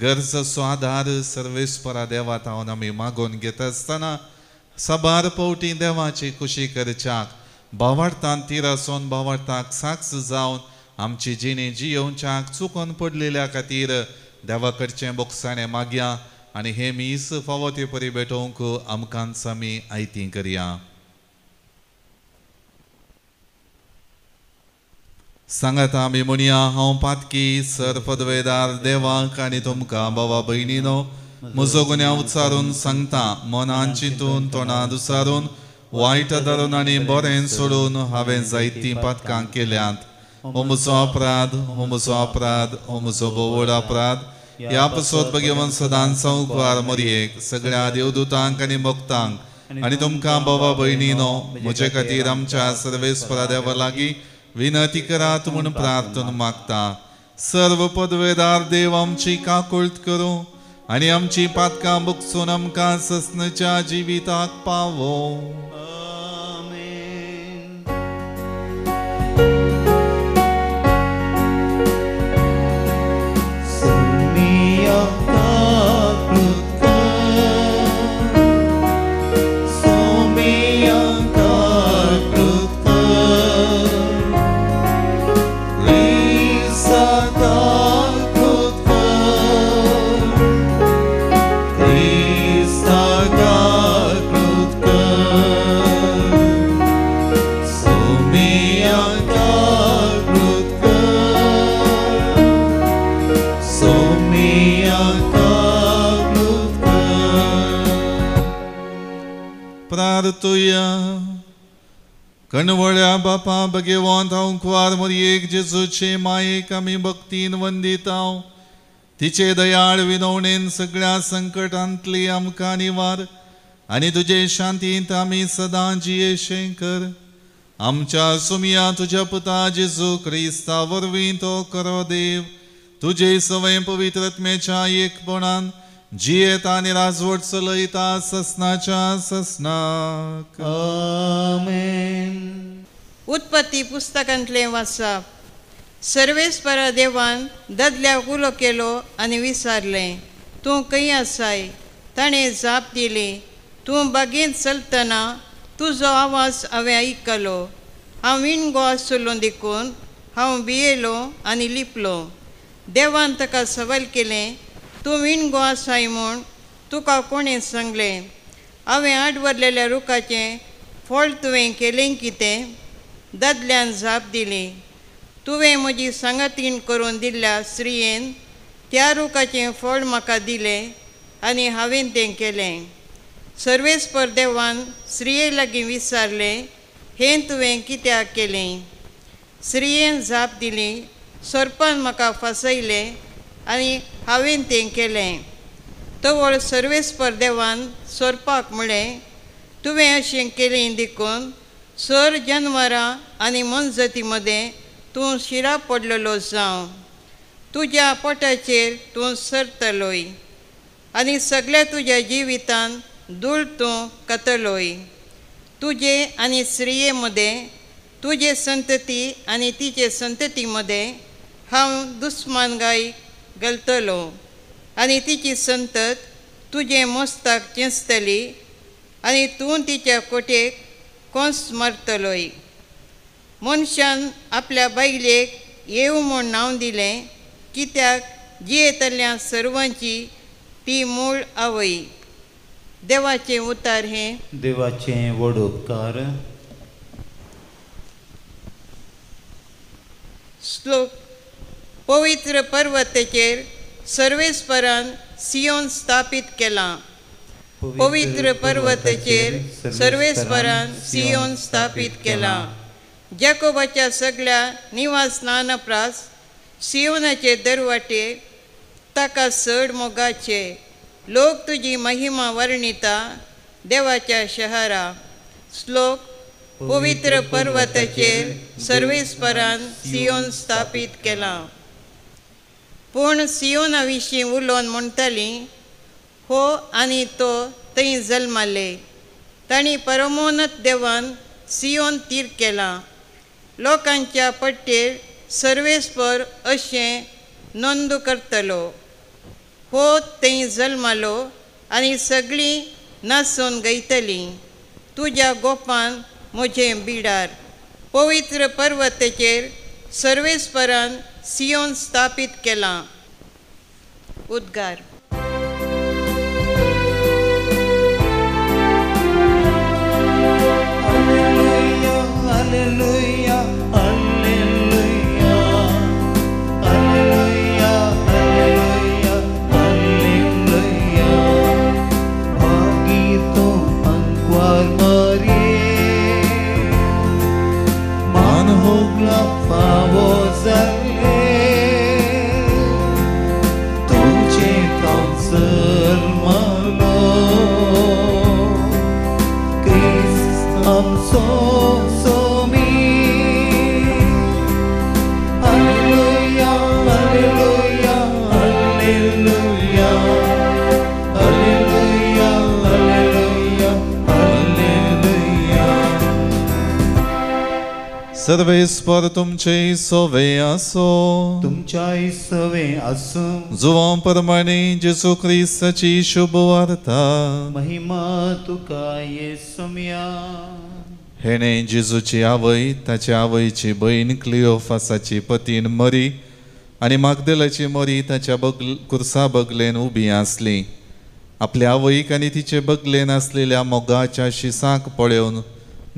गरजचो आदार सर्वेस्परा देवा तावन आमी मागोवन घेता आसतना साबार पावटी देवाची खुशी करच्याक भावार्थान तिरासोन भावार्थाक साक्ष जावन आमची जिणी जियोवच्याक चुकोन पडलेल्या खातीर देवा कडचें बोगसाणें मागया आनी हें मीस फावो ते परी भेटोवंक आमकांच आमी आयती करया. सांगाता आमी म्हणया, हांव पातकी सर पदवेदार देवाक आनी तुमकां बाबा भयणीनो म्हजो गुन्यांव उच्चारून सांगता. मनान चिंतून, तोंडान उच्चारून, वायट धरून आनी बरें सोडून हांवें जायतीं पातकां केल्यांत. हो म्हजो अपराध, हो म्हजो अपराध, हो म्हजो भोव अपराध. ह्या पासत भगवान सदांच संवकार मोरयेक, सगळ्या देवदूतांक आनी भक्तांक आनी तुमकां बाबा भयणीनो म्हजे खातीर आमच्या सर्वेस्परा देवा लागीं विनंती करात म्हूण प्रार्थना मागता. सर्व पदवेदार देव आमची काकुळट करूं आनी आमची पातकां भोगसून आमकां ससनाच्या जिविताक पावो. आमेन. सोमिया काकुळट कर, सोमिया काकुळट कर, क्रिस्ता काकुळट कर, क्रिस्ता काकुळट कर, सोमिया काकुळट कर, सोमिया काकुळट कर. प्रार्थुया. कणवळ्या बापा भगवंत हांव मोरयेक जेजूचे मायेक आमी भक्तीन वंदिताव. तिचे दयाळ विनवणेन सगळ्या संकटांतली आमकां निवार आनी तुजे शांतींत आमी सदां जियेशें कर. आमच्या सुमया तुज्या पुता जेजू क्रिस्ता वरवीं तो करो देव तुजे सवय पवित्र आत्म्याच्या एकपणान जियेता आनी राजवट चलयता ससनाच्या ससनाक. आमेन. उत्पत्ती पुस्तकांतलें वाचप. सर्वेस्परा देवान दादल्याक उलो केलो आनी विचारलें, तूं खंय आसाय? ताणें जाप दिली, तूं बागेंत चलतना तुजो आवाज हांवें आयकलो. हांव विणगो आसलो देखून हांव भियेलो आनी लिपलो. देवान ताका सवाल केलें, तूं विणगो आसाय म्हूण तुका कोणें सांगलें? हांवें आडवरलेल्या रुखाचें फळ तुवें केलें कितें? दादल्यान जाप दिली, तुवें म्हजी सांगातीण करून दिल्ल्या स्त्रियेन त्या रुखाचें फळ म्हाका दिलें आनी हांवें तें केलें. सर्वेस्पर देवान स्त्रिये लागीं विचारलें, हें तुवें कित्याक केलें? स्त्रियेन जाप दिली, सोरपान म्हाका फसयलें आनी हांवें तें केलें. तवळ सर्वेस्पर देवान सोरपाक म्हळें, तुवें अशें केलें देखून सर जनवरां आनी मोनजाती मदें तूं शिरा पडलेलो जावं. तुज्या पोटाचेर तूं सरतलोय आनी सगळ्या तुज्या जिवितान धूळ तूं खातलोय. तुजे आनी स्त्रिये मदें, तुजे संतती आनी तिचे संतती मदें हांव दुस्मानगाय घालतलो आनी तिची संतत तुजें मस्ताक चेंचतली आनी तूं तिच्या कोटेक कोंस मारतलोय. मनशान आपल्या बायलेक येव म्हूण नांव दिलें, कित्याक जियेतल्या सर्वांची ती मूळ आवय. देवाचें उतार हें. देवाचें व्हड उपकार. श्लोक. पवित्र पर्वताचेर सर्वेस्परान सियोन स्थापीत केलां. पवित्र पर्वताचेर सर्वेस्परान सियोन स्थापीत केलां. जाकोबाच्या सगळ्या निवास नानप्रास सियोनाचे दरवाटे ताका चड मोगाचे. लोक तुजी महिमा वर्णिता देवाच्या शहरा. श्लोक. पवित्र पर्वताचेर सर्वेस्परान सियोन स्थापीत केलां. पूण सियोना विशीं उलोवन म्हणटाली, हो आनी तो थंय जल्माले. तांणी परमोन्नत देवान सियोन तीर केलां. लोकांच्या पट्टेर सर्वेस्पर अशें नोंद करतलो, हो थंय जल्मालो आनी सगळीं नासून गयतलीं. तुज्या गोपान म्हजें बिडार. पवित्र पर्वताचेर सर्वेस्परान सियोन स्थापीत केलां. उद्गार. Alleluia, alleluia, alleluia, alleluia, alleluia. भागीतो अंक्वार मरे मान होगला फावो जाले तुझे काउन्सल मालो क्रिस्त आमचो. सर्वेस्पर तुमचे सोवे आसो. तुमच्याय सवे आसूं. जुवां परमाणे जेजू क्रिस्ताची शुभ वार्ता. महिमा तुका येसुम्या. हेणे जेजूची आवय, ताच्या आवयची बहीण क्लियोफासाची पतीन मरी आनी मागदेलाची मरी ताच्या कुर्सा बगलेन उबी आसली. आपल्या आवयक आनी तिचे बगलेन आसलेल्या मोगाच्या शिसाक पळोवन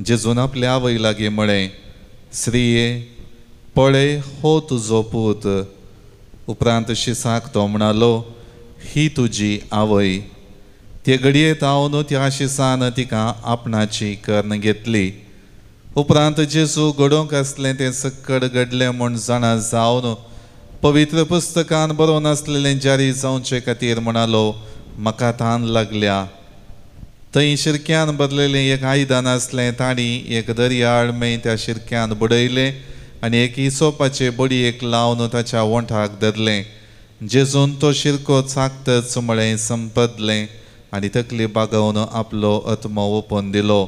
जेजून आपल्या आवय लागीं म्हळें, स्त्रिये पळय हो तुजो पूत. उपरांत शिसाक तो म्हणालो, ही तुजी आवय. ते घडये तावन त्या शिसान तिका आपणाची कर्ण घेतली. उपरांत जेजू घडोवंक आसलें तें सक्कड घडलें म्हूण जाणा जावन पवित्र पुस्तकान बरोवन आसलेलें जारी जावचे खातीर म्हणालो, म्हाका तान लागल्या. थंय शिरक्यान भरलेलें एक आयदन आसलें. तांणी एक दर्याळ मेय त्या शिरक्यान बुडयलें आनी एक हिसोपाचे बडयेक लावन ताच्या ओंठाक धरलें. जेजून तो शिरको चाकतच म्हळें, संपदलें, आनी तकली बागोवन आपलो आत्मो ओपून दिलो.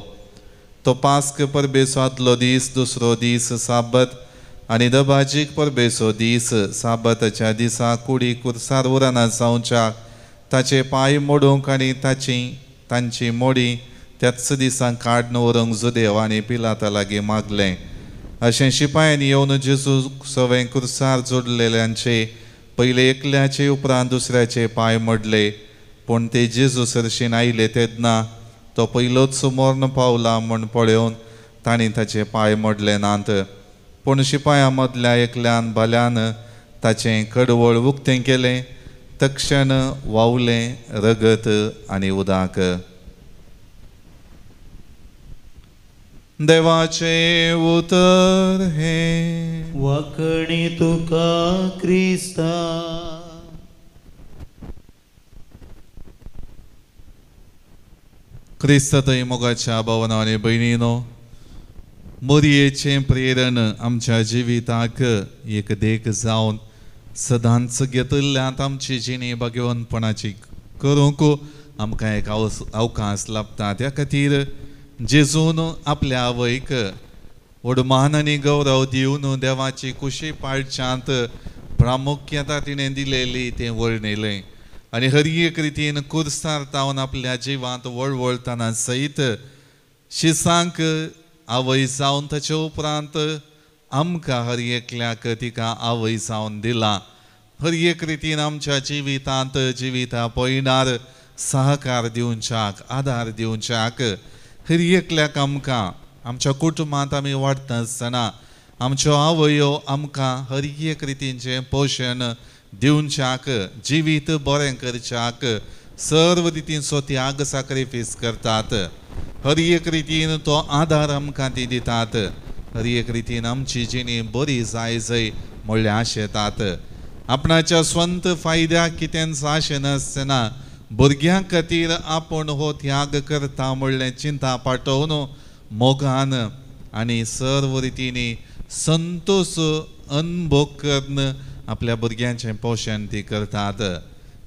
तो पास्क परबेचो आदलो दीस, दुसरो दीस साबत आनी दबाजीक परबेचो दीस. साबताच्या दिसा कुडी कुर्सार उरना जावच्याक ताचे पांय मोडूंक आनी तांची मोडी त्याच दिसा काडून व्हरूंक जुदेव आनी पिलाता लागीं मागलें. अशें शिपायांनी येवन जेजू सवें कुर्सार जोडलेल्यांचे पयले एकल्याचे उपरांत दुसऱ्याचे पांय मोडले. पूण ते जेजू सरशीन आयले तेन्ना तो पयलोच मर्ण पावला म्हूण पळोवन तांणी ताचे पांय मोडले नात. पूण शिपायां मदल्या एकल्यान भाल्यान ताचें कडवळ उक्तें केलें. तक्षण वावलें रगत आनी उदक. देवाचें उतर हें. वाकणी तुका क्रिस्ता. क्रिस्तातय मोगाच्या भावना आनी भयणीनो, मोरयेचें प्रेरण आमच्या जिविताक एक देख जावन सदांच घेतिल्ल्यांत आमची जिणी भाग्यवंतपणाची करूंक आमकां एक अवकाश लाभता. त्या खातीर जेजून आपल्या आवयक व्हड मान आनी गौरव दिवन देवाची कुशी पाळच्यांत प्रामुख्यता तिणें दिलेली तें वर्णिलें आनी हर एक रितीन कुर्सार तावन आपल्या जिवांत वळवळतना सयत शिसांक आवय जावन ताचे उपरांत आमकां हर एकल्याक तिका आवय जावन दिला. हर एक रितीन आमच्या जिवितांत जिविता पयणार सहकार दिवच्याक, आदार दिवच्याक हर एकल्याक आमकां आमच्या कुटुंबांत आमी वाडटा आसतना आमच्यो आवयो आमकां हर एक रितीचें पोशण दिवच्याक, जिवीत बरें करच्याक सर्व रितींचो त्याग साक्रिफीस करतात. हर एक रितीन तो आदार आमकां ती दितात. हर एक रितीन आमची जिणी बरी जाय जाय म्हणल्यार आशेतात. आपणाच्या स्वंत फायद्याक कितेंच आशेनासतना भुरग्यां खातीर आपूण हो त्याग करता म्हणलें चिंता पाठोवन मोगान आनी सर्व रितींनी संतोश अनुभव करून आपल्या भुरग्यांचें पोशण ती करतात.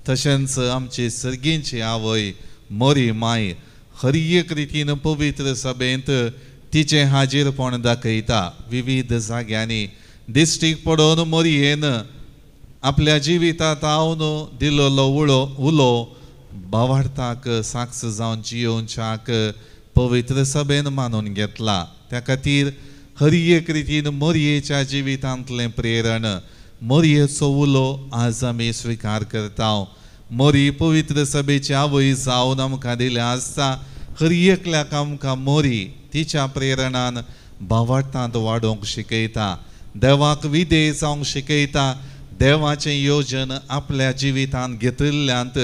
तशेंच आमची सर्गींची आवय मोरी माय हर एक रितीन पवित्र सभेंत तिचें हाजीरपण दाखयता. विविध जाग्यांनी दिश्टीक पडोवन मोरयेन आपल्या जिवितांत हांव दिल्लो उलो भावार्थाक साक्ष जावन जियोवच्याक पवित्र सभेन मानून घेतला. त्या खातीर हर एक रितीन मोरयेच्या जिवितांतलें प्रेरण, मोरयेचो उलो आज आमी स्विकार करता. मोरी पवित्र सभेची आवय जावन आमकां दिल्या आसता हर एकल्याक आमकां मोरी तिच्या प्रेरणान भावार्थांत वाडोवंक शिकयता, देवाक विधेय जावंक शिकयता. देवाचें योजन आपल्या जिवितांत घेतिल्ल्यांत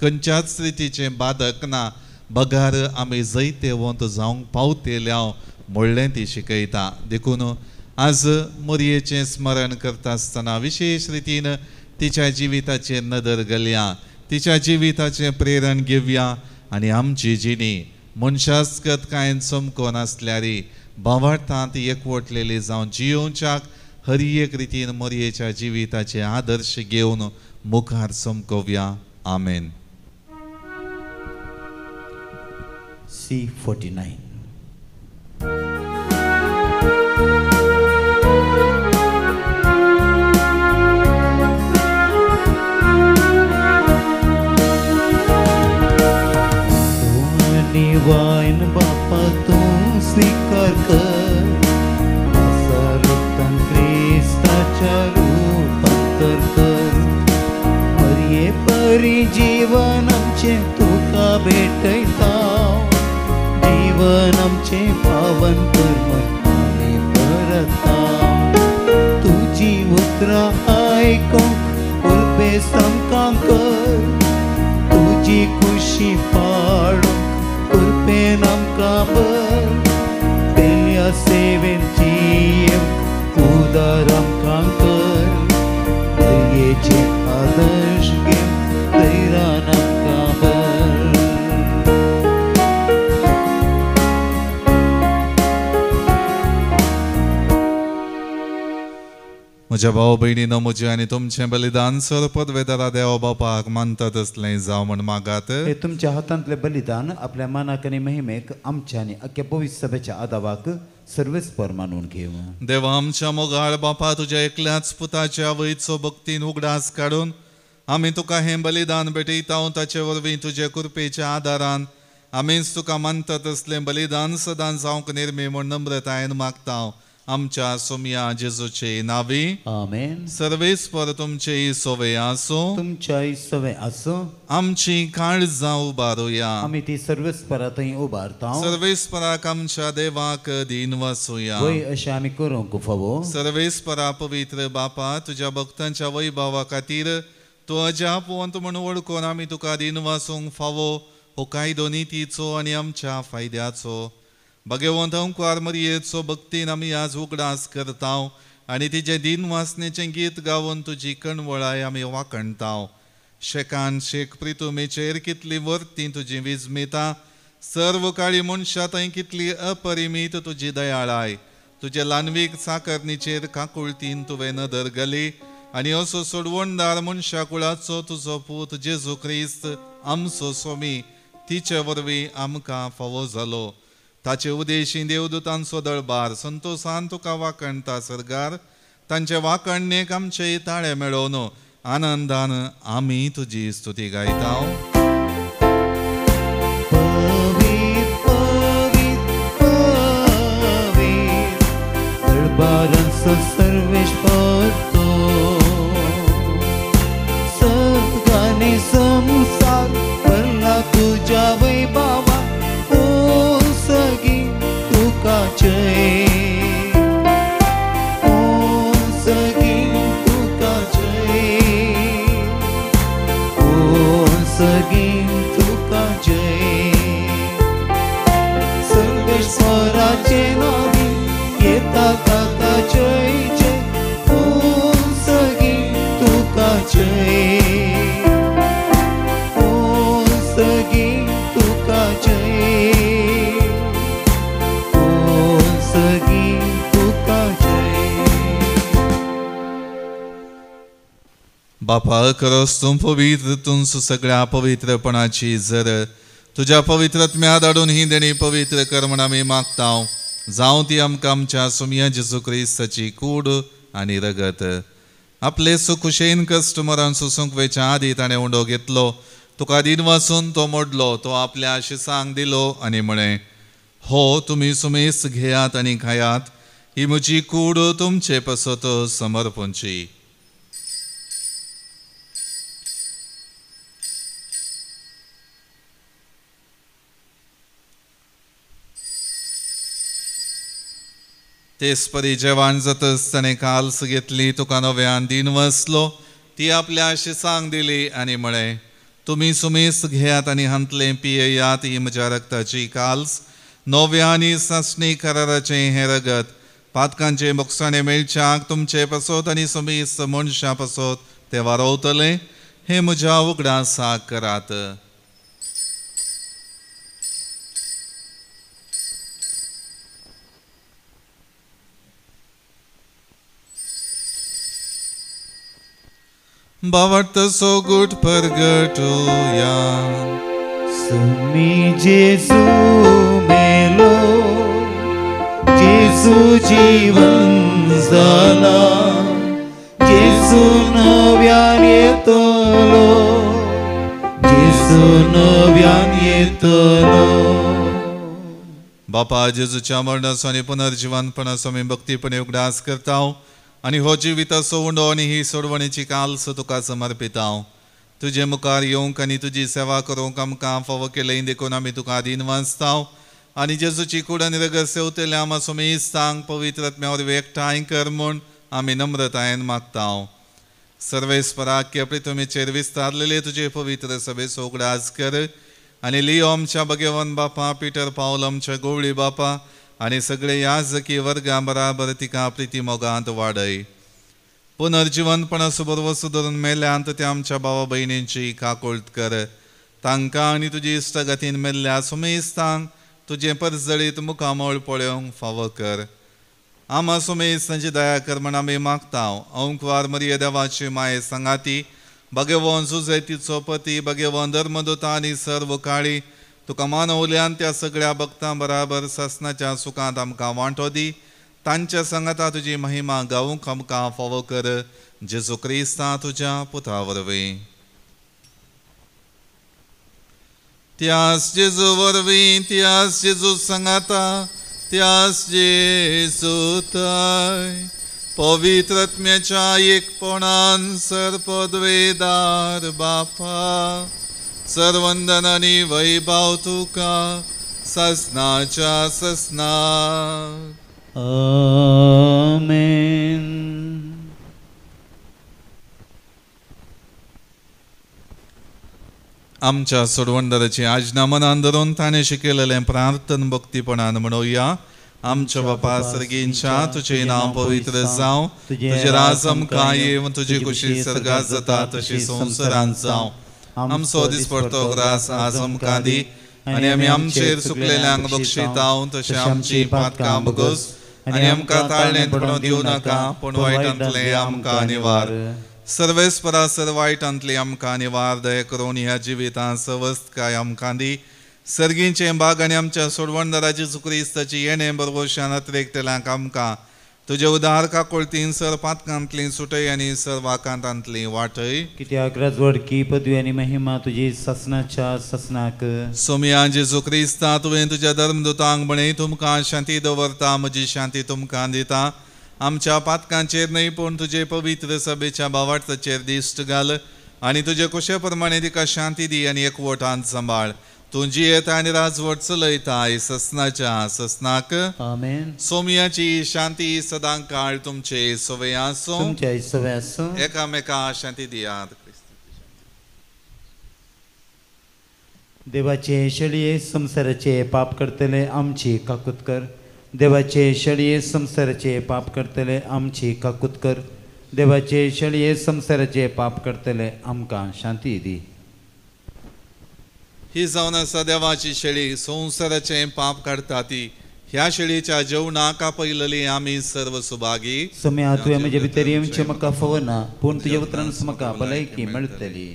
खंयच्याच रितीचें बादक ना, बगार आमी जैतेवंत जावंक पावतल्या म्हणलें ती शिकयता. देखून आज मोरयेचें स्मरण करता आसतना विशेश रितीन तिच्या जिविताचेर नदर घालया, तिच्या जिविताचें प्रेरण घेवया आनी आमची जिणी मनशासकत कांय चमको नासल्यार भावार्थांत एकवटलेली जावन जियोवच्याक हर एक रितीन मोरयेच्या जिविताचे आदर्श घेवन मुखार चमकोवया. आमेन. C49. Divine बापा तूं स्वीकार कर, रुतान क्रिस्ताच्या रूपांतर कर. मरये परी जीवन आमचें तुका भेटयता, जीवन आमचें पावन कर म्हण आमी परता. तुजी उतरां आयकूंक उर्बेस आमकां कर, तुजी खुशी पाळूंक कृपेन आमकां भर. पेल्या सेवेन जियेवंक उदार आमकां कर, दयेचे आदर्श घेवन धैर्यान आमकां भर. म्हज्या भाव भयणीनो, म्हजें आनी तुमचें बलिदान सर पदवेदारा देवा बापाक मानता तसलें जावं म्हण मागात. हे तुमच्या हातांतलें बलिदान आपल्या मानाक आनी महिमेक आमच्या आनी अख्ख्या पवित्र सभेच्या आदावाक सर्वेस्पर मानून घेवं. देवा आमच्या मोगाळ बापा, तुज्या एकल्याच पुताच्या आवयचो भक्तीन उगडास काडून आमी तुका हें बलिदान भेटयता. ताचे वरवीं तुजे कृपेच्या आदारान आमीच तुका मानता तसलें बलिदान सदां जावंक निर्मी म्हूण नम्रतायेन मागता. आमच्या सोमया जेजूचे नावी. आमेन. सर्वेस्पर तुमचे सोवे आसूं, तुमच्याय सवे आसूं. आमची काळजां उबारुया, आमी ती सर्वेस्परा थंय उबारता. सर्वेस्पराक आमच्या देवाक दीन वसुया, वय अशें आमी करूंक फावो. सर्वेस्परा पवित्र बापा, तुज्या भक्तांच्या वैभावा खातीर तूं अजापवंत म्हूण वळखून आमी तुका दीन वासूंक फावो. हो कायदो नितीचो आनी आमच्या फायद्याचो. भगवंत अंकुआर मरियेचो भक्तीन आमी आज उगडास करता आनी तिजें दिनवासनेचें गीत गावन तुजी कणवळाय आमी वाखणता. शेकान शेक प्रितुमेचेर कितली वर्ती तुजी विजमिता, सर्व काळी मनशां थंय कितली अपरिमीत तुजी दयाळाय. तुजे ल्हानवीक चाकरणीचेर काकुळतीन तुवें नदर घाली आनी असो सोडवणदार मनशा कुळाचो तुजो पूत जेजू क्रिस्त आमचो स्वामी तिचे वरवीं आमकां फावो जालो. ताचे उदेशी देवदूतांचो दळबार संतोसान तुका वाखणता सरगार. तांचे वाखणणेक आमचे ताळे मेळोवन आनंदान आमी तुजी स्तुती गायता. पवित्र पवित्र आमचो सर्वेस्पर तो सगळ्यांनी संसार भरला तुज्या वैभवा ओ सगी तुका जय ओ सगी तुका जय ओ सगी तुका जय सर्वेश्वराचे नावी येता ताका जय जय ओ सगी तुका जय ओ सगी तुका जय ओ सगी तुका जय. बापा खरोच तूं पवित्र तूं सगळ्या पवित्रपणाची जर तुज्या पवित्रत्म्या धाडून ही देणी पवित्र कर म्हण आमी मागता. जावं ती आमकां आमच्या सुमया जेजू क्रिस्ताची कूड आनी रगत. आपले सुखुशेन कस्टमरान सोसूंक वेच्या आदी ताणें उंडो घेतलो, तुका दिन वासून तो मोडलो, तो आपल्या शिसांक दिलो आनी म्हळें, हो तुमी सुमेस घेयात आनी खायात, ही म्हजी कूड तुमचे पसत समर्पणची. तेच परी जेवण जातच ताणें काल्स घेतली, तुका नव्यान दिन वसलो, ती आपल्या शिसांक दिली आनी म्हळें, तुमी सुमेस घेयात आनी हांतलें पियेयात, ही म्हज्या रक्ताची काल्स, नव्या आनी सासणी कराराचें हें रगत, पातकांचे बोगसाणे मेळच्याक तुमचे पसत आनी सुमेस मनशां पसत तें वारोवतलें, हें म्हज्या उगडासाक करात. बावट सोगुट परगटुया. सुमी जेजू मेलो जेजू जीवन जाला जेजू नव्यान येतलो जेजू नव्यान येतलो. बापा जेजूच्या मरणाचो आनी पुनर्जिवनपणाचो आमी भक्तीपणे उगडास करता आनी हो जिविताचो उंडो आनी ही सोडवणीची काल्स तुका समर्पिता. तुजे मुखार येवंक आनी तुजी सेवा करूंक आमकां फावो केलें देखून आमी तुका आदीन वाचता आनी जेजूची कूड आनी रगत सेवतल्या आमा सुमेस्तांक पवित्र आत्म्या वरवीं एकठांय कर म्हूण आमी नम्रतायेन मागता. सर्वेस्पराक पृथ्वीचेर विस्तारलेले तुजे पवित्र सभेचो उगडास कर आनी लियो आमच्या भगवान बापा, पिटर पावल आमच्या गोवळी बापा आनी सगळे याजकी वर्गा बराबर तिका प्रिती मोगांत वाडय. पुनर्जिवनपणाचो बरवसो धरून मेल्यांत त्या आमच्या भावा भयणींची काकुळट कर, तांकां आनी तुजी इश्टगतीन मेल्ल्या सुमेस्तांक तुजें परजळीत मुखामळ पळोवंक फावो कर. आमा सुमेस्तांची दया कर म्हण आमी मागता. अंकवार मरिये देवाची माये सांगाती भगवान सुजैतीचो पती भगवान धर्मदूता आनी सर्व काळी तुका मानवल्यान त्या सगळ्या भक्तां बराबर सासनाच्या सुखांत आमकां वांटो दी. तांच्या सांगाता तुजी महिमा गावूंक आमकां फावो कर, जेजू क्रिस्ता तुज्या पुता वरवीं. त्यास जेजू वरवीं, त्यास जेजू सांगाता, त्यास जेजू थंय पवित्र आत्म्याच्या एकपणान सर्पद्वेदार बापा सर्वंदन आनी वैभव तुका ससनाच्या ससनाक. आमेन. आमच्या सोडवणदाराची आज्ञा मनान धरून ताणें शिकयलेलें प्रार्थन भक्तीपणान म्हणोया. आमच्या बापा सर्गींच्या तुजें नांव पवित्र जावं, तुजें राज आमकां येवं, तुजी कुशी सर्गात जाता तशी संवसारांत जावं. आमचो दिसपडतो ग्रास आज आमकां दी आनी आमी आमचेर चुकलेल्यांक बक्षिताव तशें आमची पातकां भोगस आनी आमकां ताळणेंत पडोवंक दिवं नाका, पूण वायटांतलें आमकां निवार. सर्वेस्परा सर वायटांतली आमकां निवार. दया करून ह्या जिवितांत सवस्तकाय आमकां दी. सर्गींचें बाग आनी आमच्या सोडवणदाराची क्रिस्ताची येणें बरवशान अतिरेकतल्यांक आमकां तुजे उदार काकुळतीन सर पातकांतली सुटय आनी सर वाकांतांतली वाटय. कित्याक राजवडकी पदवी आनी महिमा तुजी सासनाच्या सासनाक. सोमया जेजू क्रिस्ता तुवें तुज्या धर्मदूतांक म्हणे तुमकां शांती दवरता, म्हजी शांती तुमकां दिता. आमच्या पातकांचेर न्हय पूण तुजे पवित्र सभेच्या भावार्थाचेर दिश्ट घाल आनी तुजे कुशे प्रमाणे तिका शांती दी आनी एकवटान सांबाळ. तूं जियेता आनी राजवट चलयता ससनाच्या ससनाक. आमेन. सोमियाची शांती सदां काळ तुमचे सवे आसूं. तुमचे सवे आसूं. एकामेका शांती दियात. देवाचे शेळये संवसाराचे पाप करतले आमची काकूत कर. देवाचे शेळये संवसाराचे पाप करतले आमची काकूत कर. देवाचे शेळये संवसाराचे पाप करतले आमकां शांती दी. ही जावन आसा देवाची शेळी, संवसाराचें पाप काडटा ती. ह्या शेळीच्या जेवणाक आपयलेली आमी सर्व सुभागी. सोम्या तुवें म्हजे भितर येवचें म्हाका फावना, पूण तुज्या उतरान म्हाका भलायकी मेळटली.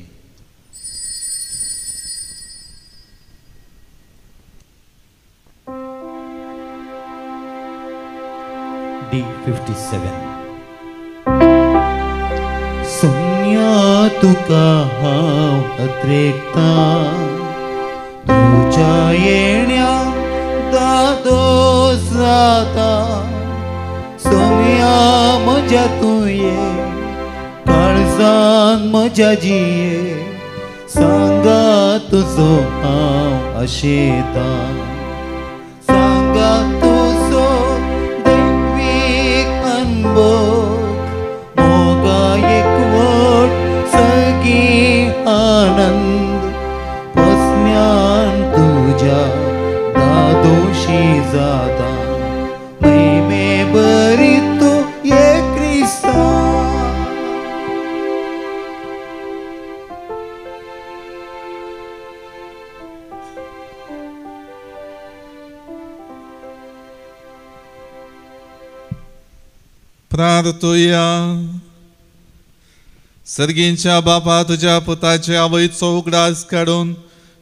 D57. Sonia तुका हांव अत्रेकता, तुज्या येण्या दादोस जाता. सोनिया म्हज्या तूं ये, काळजान म्हज्या जिये, सांगा तुजो हांव आशेता. सांगा तुजो दैवीक अनभोग, मोगा एकवट सगळी आनंद, पसन्यान तुज्या दादोशी जाता. महिमे बरी तूं ये क्रिस्ता. प्रार्थुया. सर्गींच्या बापा, तुज्या पुताचे आवयचो उगडास काडून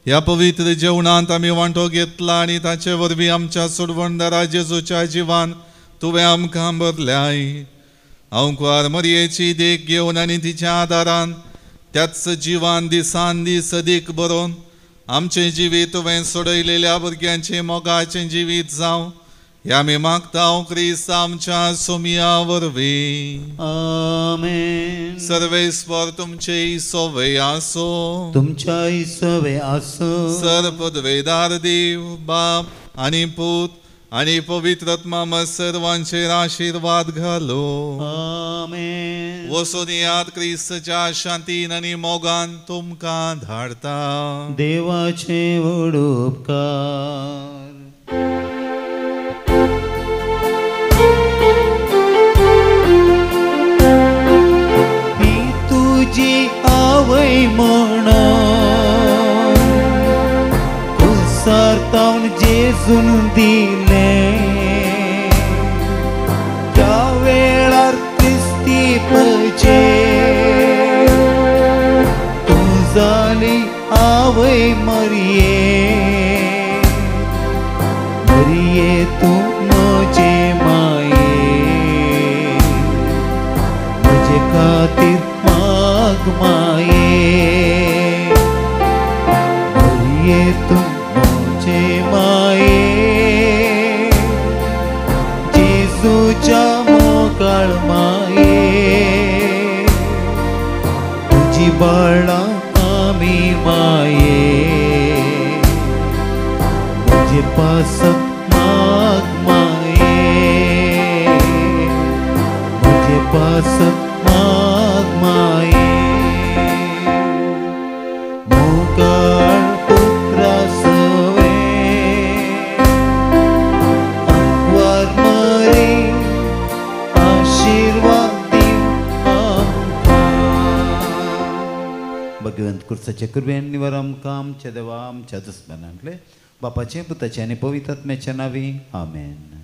ह्या पवित्र जेवणांत आमी वांटो घेतला आनी ताचे वरवीं आमच्या सोडवणदारा जेजूच्या जिवान तुवें आमकां भरल्याय. आंकवार मरयेची देख घेवन आनी तिच्या आदारान त्याच जिवान दिसान दीस अदीक बरोवन आमचें जिवीत तुवें सोडयलेल्या भुरग्यांचें मोगाचें जिवीत जावं ह्या आमी मागता क्रिस्त आमच्या सोमिया वरवीं. आमेन. सर्वेस्पर तुमचे सवे आसो. तुमच्याय सवे आसो. सर पदवेदार देव बाप आनी पूत आनी पवित्र आत्मा सर्वांचेर आशिर्वाद घालो. आमेन. वचून याद क्रिस्तच्या शांतीन आनी मोगान तुमकां धाडता. देवाचे व्हड उपकार. तुजी आवय म्हणून कुसार तावन जेजून दिलें, त्या वेळार क्रिस्ती पजे तूं जाली आवय मरये. मरये तूं म्हजे माये, म्हजे खातीर माये. मरये तूं म्हजे माये, जेजूच्या मोगाळ माये. तुजी बाळां आमी माये, म्हजे पासत माग माये, म्हजे पासत माग माये. मोगाळ पुत्रा सवे आंकवार मरे, आशिर्वाद दिव आमकां. भगवंत कुर्साचे कृपेन निवार आमकां आमच्या देवा आमच्या दुस्मानांतले बापाचे पुताचे आनी पवित्र आत्म्याच्या नांवी. आमेन.